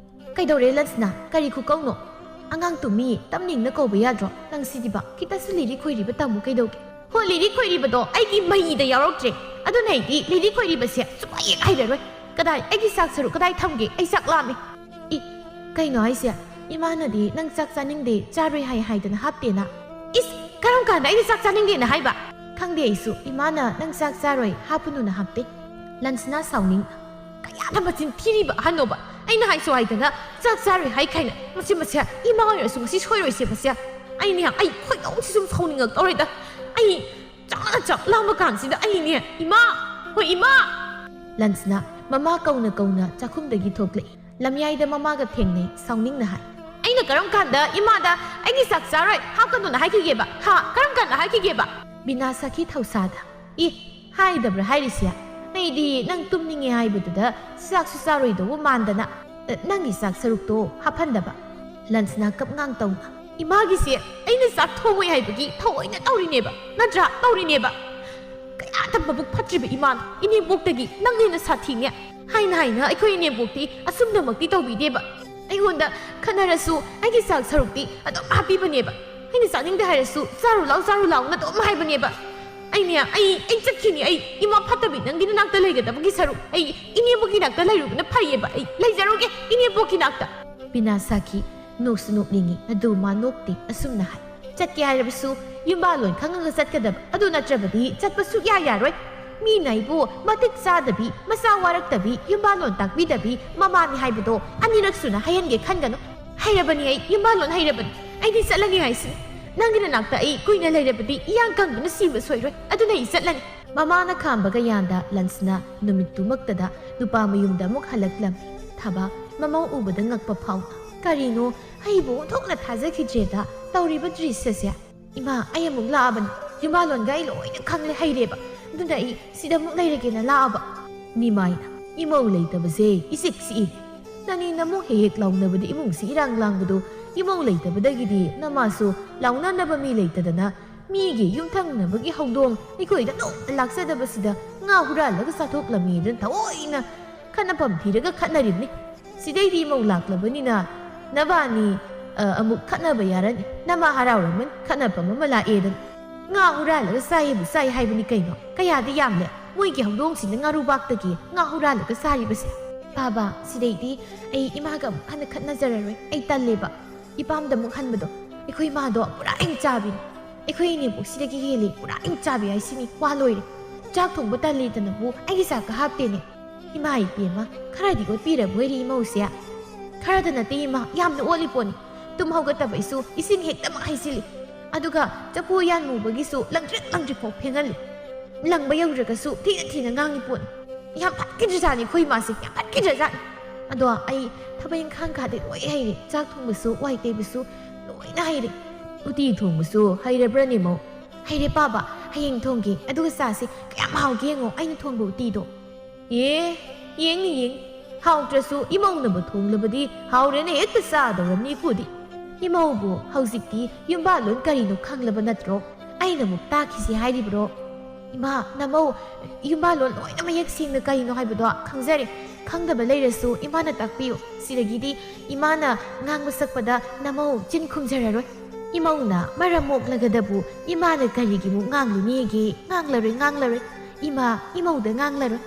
"ꯀꯩꯗꯧꯔꯦ ꯂꯟꯁꯅꯥ? ꯀꯔꯤ ꯈꯨꯀꯧꯅꯣ? ꯑꯉꯥꯡ ꯇꯨꯝꯃꯤ, ꯇꯝꯅꯤꯡꯅ ꯀꯧꯕ ꯌꯥꯗ꯭ꯔꯣ? ꯅꯪ ꯁꯤꯗꯤꯕ, ꯈꯤꯇꯁꯨ ꯂꯤꯔꯤ ꯈꯣꯏꯔꯤꯕ ꯇꯝꯃꯨ ꯀꯩꯗꯧꯒꯦ?" "ꯍꯣ, ꯂꯤꯔꯤ ꯈꯣꯏꯔꯤꯕꯗꯣ ꯑꯩꯒꯤ ꯃꯍꯤꯗ ꯌꯥꯎꯔꯛꯇ꯭ꯔꯦ꯫ ꯑꯗꯨꯅ ꯑꯩꯗꯤ ꯂꯤꯔꯤ ꯈꯣꯏꯔꯤꯕꯁꯦ ꯁꯨꯛꯍꯩ ꯍꯦꯛ ꯍꯩꯔꯔꯣꯏ꯫ ꯀꯗꯥꯏ, ꯑꯩꯒꯤ ꯆꯥꯛ ꯁꯔꯨꯛ ꯀꯗꯥꯏ ꯊꯝꯒꯦ? ꯑꯩ ꯆꯥꯛ ꯂꯥꯝꯃꯦ꯫" "ꯏ, ꯀꯩꯅꯣ ꯍꯥꯏꯁꯦ? ꯏꯃꯥꯅꯗꯤ ꯅꯪ ꯆꯥꯛ ꯆꯥꯅꯤꯡꯗꯦ, ꯆꯥꯔꯣꯏ ꯍꯥꯏ ꯍꯥꯏꯗꯅ ꯍꯥꯞꯇꯦꯅ?" "ꯏꯁ, ꯀꯔꯝ ꯀꯥꯟꯗ ꯑꯩꯅ ꯆꯥꯛ ꯆꯥꯅꯤꯡꯗꯦꯅ ꯍꯥꯏꯕ?" "ꯈꯪꯗꯦ ꯑꯩꯁꯨ, ꯏꯃꯥꯅ ꯅꯪ ꯆꯥꯛ ꯆꯥꯔꯣꯏ, ꯍꯥꯞꯄꯨꯅꯨꯅ ꯍꯥꯞꯇꯦ꯫" ꯂꯟꯁꯅꯥ ꯁꯥꯎꯅꯤꯡ꯫ "ꯀꯌꯥꯗ ꯃꯆꯤꯟ ꯊꯤꯔꯤꯕ ꯑꯍꯟꯅꯣꯕ? ꯑꯩꯅ ꯍꯥꯏꯁꯨ ꯍꯥꯏꯗꯅ ꯆꯥꯛ ꯆꯥꯔꯣꯏ ꯍꯥꯏ ꯀꯥꯏꯅ꯫ ꯃꯁꯤ, ꯃꯁꯦ ꯏꯃꯥ ꯑꯣꯏꯔꯁꯨ ꯉꯁꯤ ꯁꯣꯏꯔꯣꯏꯁꯦ ꯃꯁꯦ꯫ ꯑꯩꯅꯦ, ꯑꯩ ꯈꯣꯏꯗꯧꯁꯤ ꯁꯨꯝ ꯁꯥꯎꯅꯤꯡꯉꯛꯇꯧꯔꯦꯗ꯫ ꯑꯩ ꯆꯥꯛ ꯆꯥꯛ ꯂꯥꯝꯕ ꯀꯥꯟꯁꯤꯗ ꯑꯩꯅꯦ, ꯏꯃꯥ! ꯍꯣꯏ, ꯏꯃꯥ!" ꯂꯟꯁꯅꯥ ꯃꯃꯥ ꯀꯧꯅ ꯀꯧꯅ ꯆꯥꯛꯈꯨꯝꯗꯒꯤ ꯊꯣꯛꯂꯛꯏ꯫ ꯂꯝꯌꯥꯏꯗ ꯃꯃꯥꯒ ꯊꯦꯡꯅꯩ, ꯁꯥꯎꯅꯤꯡꯅ ꯍꯥꯏ꯫ "ꯑꯩꯅ ꯀꯔꯝ ꯀꯥꯟꯗ ꯏꯃꯥꯗ ꯑꯩꯒꯤ ꯆꯥꯛ ꯆꯥꯔꯣꯏ, ꯍꯥꯞꯀꯅꯨꯅ ꯍꯥꯏꯈꯤꯒꯦꯕ? ꯍꯥ? ꯀꯔꯝ ꯀꯥꯟꯗ ꯍꯥꯏꯈꯤꯒꯦꯕ?" ꯕꯤꯅꯥ ꯁꯥꯈꯤ ꯊꯧꯁꯥꯗ꯫ "ꯏ, ꯍꯥꯏꯗꯕ꯭ꯔꯥ ꯍꯥꯏꯔꯤꯁꯦ? ꯑꯩꯗꯤ ꯅꯪ ꯇꯨꯝꯅꯤꯡꯉꯦ ꯍꯥꯏꯕꯗꯨꯗ ꯆꯥꯛꯁꯨ ꯆꯥꯔꯣꯏꯗꯧꯕ ꯃꯥꯟꯗꯅ, ꯑ, ꯅꯪꯒꯤ ꯆꯥꯛ ꯁꯔꯨꯛꯇꯣ ꯍꯥꯞꯍꯟꯗꯕ꯫" ꯂꯟꯁꯅꯥ ꯀꯞꯉꯥꯡ ꯇꯧꯅ꯫ "ꯏꯃꯥꯒꯤꯁꯦ ꯑꯩꯅ ꯆꯥꯛ ꯊꯣꯡꯉꯣꯏ ꯍꯥꯏꯕꯒꯤ ꯊꯑꯣꯏꯅ ꯇꯧꯔꯤꯅꯦꯕ, ꯅꯠꯇ꯭ꯔꯥ? ꯇꯧꯔꯤꯅꯦꯕ꯫ ꯀꯌꯥꯗ ꯃꯕꯨꯛ ꯐꯠꯇ꯭ꯔꯤꯕ ꯏꯃꯥꯅꯣ꯫ ꯏꯅꯦꯝꯕꯣꯛꯇꯒꯤ ꯅꯪꯅ ꯍꯦꯟꯅ ꯁꯥꯊꯤꯅꯦ꯫ ꯍꯥꯏꯅ ꯍꯥꯏꯅ ꯑꯩꯈꯣꯏ ꯏꯅꯦꯝꯕꯣꯛꯇꯤ ꯑꯁꯨꯝꯅꯃꯛꯇꯤ ꯇꯧꯕꯤꯗꯦꯕ꯫ ꯑꯩꯉꯣꯟꯗ ꯈꯠꯅꯔꯁꯨ ꯑꯩꯒꯤ ꯆꯥꯛ ꯁꯔꯨꯛꯇꯤ ꯑꯗꯨꯝ ꯍꯥꯞꯄꯤꯕꯅꯦꯕ꯫ ꯑꯩꯅ ꯆꯥꯅꯤꯡꯗꯦ ꯍꯥꯏꯔꯁꯨ ꯆꯥꯔꯨ ꯂꯥꯎ, ꯆꯥꯔꯨ ꯂꯥꯎꯅ ꯑꯗꯨꯝ ꯍꯥꯏꯕꯅꯦꯕ꯫ ꯑꯩꯅꯦ, ꯑꯩ, ꯑꯩ ꯆꯠꯈꯤꯅꯤ꯫ ꯑꯩ ꯏꯃꯥ ꯐꯠꯇꯕꯤ ꯅꯪꯒꯤ ꯅꯅꯥꯛꯇ ꯂꯩꯒꯗꯕꯒꯤ ꯁꯔꯨꯛ ꯑꯩ ꯏꯅꯦꯝꯕꯣꯛꯀꯤ ꯅꯥꯛꯇ ꯂꯩꯔꯨꯕꯅ ꯐꯩꯌꯦꯕ꯫ ꯑꯩ ꯂꯩꯖꯔꯨꯒꯦ ꯏꯅꯦꯝꯕꯣꯛꯀꯤ ꯅꯥꯛꯇ꯫" ꯕꯤꯅꯥ ꯁꯥꯈꯤ ꯅꯣꯛꯁꯨ ꯅꯣꯛꯅꯤꯡꯉꯤ, ꯑꯗꯨ ꯃꯥ ꯅꯣꯛꯇꯦ, ꯑꯁꯨꯝꯅ ꯍꯥꯏ꯫ "ꯆꯠꯀꯦ ꯍꯥꯏꯔꯕꯁꯨ ꯌꯨꯝꯕꯥꯂꯣꯟ ꯈꯪꯉꯒ ꯆꯠꯀꯗꯕ, ꯑꯗꯨ ꯅꯠꯇ꯭ꯔꯕꯗꯤ ꯆꯠꯄ ꯁꯨꯛꯌꯥ ꯌꯥꯔꯣꯏ꯫ ꯃꯤꯅ ꯑꯩꯕꯨ ꯃꯇꯤꯛ ꯆꯥꯗꯕꯤ, ꯃꯆꯥ ꯋꯥꯔꯛꯇꯕꯤ, ꯌꯨꯝꯕꯥꯂꯣꯟ ꯇꯥꯛꯄꯤꯗꯕꯤ ꯃꯃꯥꯅꯤ ꯍꯥꯏꯕꯗꯣ ꯑꯅꯤꯔꯛ ꯁꯨꯅ ꯍꯥꯏꯍꯟꯒꯦ ꯈꯟꯒꯅꯨ꯫ ꯍꯩꯔꯕꯅꯤ ꯑꯩ, ꯌꯨꯝꯕꯥꯂꯣꯟ ꯍꯩꯔꯕꯅꯤ꯫ ꯑꯩꯗꯤ ꯆꯠꯂꯅꯤ ꯍꯥꯏꯁꯤꯅꯤ꯫ ꯅꯪꯒꯤ ꯅꯅꯥꯛꯇ ꯑꯩ ꯀꯨꯏꯅ ꯂꯩꯔꯕꯗꯤ ꯏꯌꯥꯡ ꯀꯪꯗꯨꯅ ꯁꯤꯕ ꯁꯣꯏꯔꯣꯏ꯫ ꯑꯗꯨꯅ ꯑꯩ ꯆꯠꯂꯅꯤ꯫" ꯃꯃꯥꯅ ꯈꯥꯝꯕꯒ ꯌꯥꯟꯗ ꯂꯟꯁꯅ ꯅꯨꯃꯤꯠꯇꯨꯃꯛꯇꯗ ꯅꯨꯄꯥ ꯃꯌꯨꯝꯗ ꯑꯃꯨꯛ ꯍꯜꯂꯛꯂꯝꯃꯤ꯫ ꯊꯕꯥ ꯃꯃꯧ ꯎꯕꯗ ꯉꯛꯄ ꯐꯥꯎꯅ, "ꯀꯔꯤꯅꯣ? ꯑꯩꯕꯨ ꯑꯣꯟꯊꯣꯛꯅ ꯊꯥꯖꯈꯤꯗ꯭ꯔꯦꯗ ꯇꯧꯔꯤꯕ ꯗ꯭ꯔꯤꯁ꯭ꯌꯁꯦ꯫ ꯏꯃꯥ, ꯑꯩ ꯑꯃꯨꯛ ꯂꯥꯛꯑꯕꯅꯤ꯫ ꯌꯨꯝꯕꯥꯂꯣꯟꯒ ꯑꯩ ꯂꯣꯏꯅ ꯈꯪꯂꯦ ꯍꯩꯔꯦꯕ꯫ ꯑꯗꯨꯅ ꯑꯩ ꯁꯤꯗ ꯑꯃꯨꯛ ꯂꯩꯔꯒꯦꯅ ꯂꯥꯛꯑꯕ꯫" ꯅꯤꯃꯥꯏꯅ, "ꯏꯃꯧ ꯂꯩꯇꯕꯁꯦ ꯏꯆꯤꯛ ꯆꯤꯛꯏ꯫ ꯅꯅꯦꯅ ꯑꯃꯨꯛ ꯍꯦꯛ ꯍꯦꯛ ꯂꯥꯎꯅꯕꯗ ꯏꯃꯨꯡꯁꯤ ꯏꯔꯥꯡ ꯂꯥꯡꯕꯗꯣ, ꯏꯃꯧ ꯂꯩꯇꯕꯗꯒꯤꯗꯤ ꯅꯃꯥꯁꯨ ꯂꯥꯎꯅꯅꯕ ꯃꯤ ꯂꯩꯇꯗꯅ ꯃꯤꯒꯤ ꯌꯨꯝꯊꯪꯅꯕꯒꯤ ꯍꯧꯗꯣꯡ ꯑꯩꯈꯣꯏꯗ ꯅꯣꯡꯃꯇ ꯂꯥꯛꯆꯗꯕꯁꯤꯗ ꯉꯥ ꯍꯨꯔꯥꯜꯂꯒ ꯆꯥꯊꯣꯛꯂꯝꯃꯦꯗꯅ ꯊꯑꯣꯏꯅ ꯈꯠꯅꯐꯝ ꯊꯤꯔꯒ ꯈꯠꯅꯔꯤꯕꯅꯤ꯫ ꯁꯤꯗꯩꯗꯤ ꯏꯃꯧ ꯂꯥꯛꯂꯕꯅꯤꯅ ꯅꯕꯥꯅꯤ, ꯑ, ꯑꯃꯨꯛ ꯈꯠꯅꯕ ꯌꯥꯔꯅꯤ꯫ ꯅꯃꯥ ꯍꯔꯥꯎꯔꯝꯃꯅꯤ, ꯈꯠꯅꯐꯝ ꯑꯃ ꯂꯥꯛꯑꯦꯗꯅ꯫ ꯉꯥ ꯍꯨꯔꯥꯜꯂꯒ ꯆꯥꯏꯕꯨ ꯆꯥꯏ ꯍꯥꯏꯕꯅꯤ ꯀꯩꯅꯣ? ꯀꯌꯥꯗꯤ ꯌꯥꯝꯂꯦ꯫ ꯃꯣꯏꯒꯤ ꯍꯧꯗꯣꯡꯁꯤꯅ ꯉꯥꯔꯨꯕꯥꯛꯇꯒꯤ ꯉꯥ ꯍꯨꯔꯥꯜꯂꯒ ꯆꯥꯔꯤꯕꯁꯦ꯫ ꯄꯥꯕ, ꯁꯤꯗꯩꯗꯤ ꯑꯩ ꯏꯃꯥꯒ ꯑꯃꯨꯛ ꯍꯟꯅ ꯈꯠꯅꯖꯔꯔꯣꯏ꯫ ꯑꯩ ꯇꯜꯂꯦꯕ ꯏꯄꯥꯝꯗ ꯑꯃꯨꯛ ꯍꯟꯕꯗꯣ꯫ ꯑꯩꯈꯣꯏ ꯏꯃꯥꯗꯣ ꯄꯨꯔꯥ ꯏꯪ ꯆꯥꯕꯤꯅꯤ꯫ ꯑꯩꯈꯣꯏ ꯏꯅꯦꯕꯣꯛ ꯁꯤꯗꯒꯤ ꯍꯦꯜꯂꯤ ꯄꯨꯔꯥ ꯏꯪ ꯆꯥꯕꯤ ꯍꯥꯏꯁꯤꯅꯤ꯫ ꯋꯥ ꯂꯣꯏꯔꯦ꯫ ꯆꯥꯛ ꯊꯣꯡꯕ ꯇꯜꯂꯦꯗꯅꯕꯨ ꯑꯩꯒꯤ ꯆꯥꯛꯀ ꯍꯥꯞꯇꯦꯅꯦ꯫ ꯏꯃꯥ ꯏꯕꯦꯝꯃ, ꯈꯔꯗꯤ ꯑꯣꯠꯄꯤꯔꯕꯣꯏꯔꯦ ꯏꯃꯧꯁꯦ꯫ ꯈꯔꯗ ꯅꯠꯇꯦ ꯏꯃꯥ, ꯌꯥꯝꯅ ꯑꯣꯠꯂꯤ ꯄꯣꯠꯅꯤ꯫ ꯇꯨꯝ ꯍꯧꯒꯠꯇꯕꯩꯁꯨ ꯏꯁꯤꯡ ꯍꯦꯛꯇꯃꯛ ꯍꯩꯖꯤꯜꯂꯤ꯫ ꯑꯗꯨꯒ ꯆꯐꯨ ꯎꯌꯥꯟ ꯃꯨꯕꯒꯤꯁꯨ ꯂꯪꯇ꯭ꯔꯤꯛ ꯂꯪꯇ꯭ꯔꯤꯛ ꯐꯥꯎ ꯐꯦꯡꯍꯜꯂꯤ꯫ ꯂꯪꯕ ꯌꯧꯗ꯭ꯔꯒꯁꯨ ꯊꯤꯅ ꯊꯤꯅ ꯉꯥꯡꯉꯤ ꯄꯣꯠꯅꯤ꯫ ꯌꯥꯝ ꯐꯠꯈꯤꯗ꯭ꯔꯖꯥꯠꯅꯤ ꯑꯩꯈꯣꯏ ꯏꯃꯥꯁꯦ, ꯌꯥꯝ ꯐꯠꯈꯤꯗ꯭ꯔꯖꯥꯠꯅꯤ꯫ ꯑꯗꯣ ꯑꯩ ꯊꯕꯛ ꯏꯪꯈꯥꯡ ꯀꯥꯗꯤ ꯂꯣꯏ ꯍꯩꯔꯦ꯫ ꯆꯥꯛ ꯊꯣꯡꯕꯁꯨ, ꯋꯥꯏ ꯇꯩꯕꯁꯨ ꯂꯣꯏꯅ ꯍꯩꯔꯦ꯫ ꯎꯇꯤ ꯊꯣꯡꯕꯁꯨ ꯍꯩꯔꯕ꯭ꯔꯅꯦ ꯃꯧ? ꯍꯩꯔꯦ ꯄꯥꯕ, ꯍꯌꯦꯡ ꯊꯣꯡꯒꯦ꯫ ꯑꯗꯨꯒ ꯆꯥꯁꯦ꯫ ꯀꯌꯥꯝ ꯍꯥꯎꯒꯦ ꯌꯦꯡꯉꯣ ꯑꯩꯅ ꯊꯣꯡꯕ ꯎꯇꯤꯗꯣ꯫ ꯑꯦ, ꯌꯦꯡꯅꯤ ꯌꯦꯡꯅꯤ꯫ ꯍꯥꯎꯇ꯭ꯔꯁꯨ ꯏꯃꯧꯅꯕꯨ ꯊꯣꯡꯂꯕꯗꯤ ꯍꯥꯎꯔꯦꯅ ꯍꯦꯛꯇ ꯆꯥꯗꯧꯔꯕꯅꯤ ꯏꯀꯨꯗꯤ꯫ ꯏꯃꯧꯕꯨ ꯍꯧꯖꯤꯛꯇꯤ ꯌꯨꯝꯕꯥꯜꯂꯣꯟ ꯀꯔꯤꯅꯣ ꯈꯪꯂꯕ ꯅꯠꯇ꯭ꯔꯣ? ꯑꯩꯅ ꯑꯃꯨꯛ ꯇꯥꯛꯈꯤꯁꯤ ꯍꯥꯏꯔꯤꯕ꯭ꯔꯣ? ꯏꯃꯥ, ꯅꯃꯧ ꯌꯨꯝꯕꯥꯜꯂꯣꯟ ꯂꯣꯏꯅ ꯃꯌꯦꯛ ꯁꯦꯡꯅ ꯀꯔꯤꯅꯣ ꯍꯥꯏꯕꯗꯣ ꯈꯪꯖꯔꯦ꯫ ꯈꯪꯗꯕ ꯂꯩꯔꯁꯨ ꯏꯃꯥꯅ ꯇꯥꯛꯄꯤꯌꯨ꯫ ꯁꯤꯗꯒꯤꯗꯤ ꯏꯃꯥꯅ ꯉꯥꯡꯕ ꯁꯛꯄꯗ ꯅꯃꯧ ꯆꯤꯟ ꯈꯨꯝꯖꯔꯔꯣꯏ꯫ ꯏꯃꯧꯅ ꯃꯔꯝ ꯃꯣꯛꯂꯒꯗꯕꯨ ꯏꯃꯥꯅ ꯀꯔꯤꯒꯤꯃꯨꯛ ꯉꯥꯡꯂꯨꯅꯤꯒꯦ? ꯉꯥꯡꯂꯔꯣꯏ, ꯉꯥꯡꯂꯔꯣꯏ꯫ ꯏꯃꯥ ꯏꯃꯧꯗ ꯉꯥꯡꯂꯔꯣꯏ꯫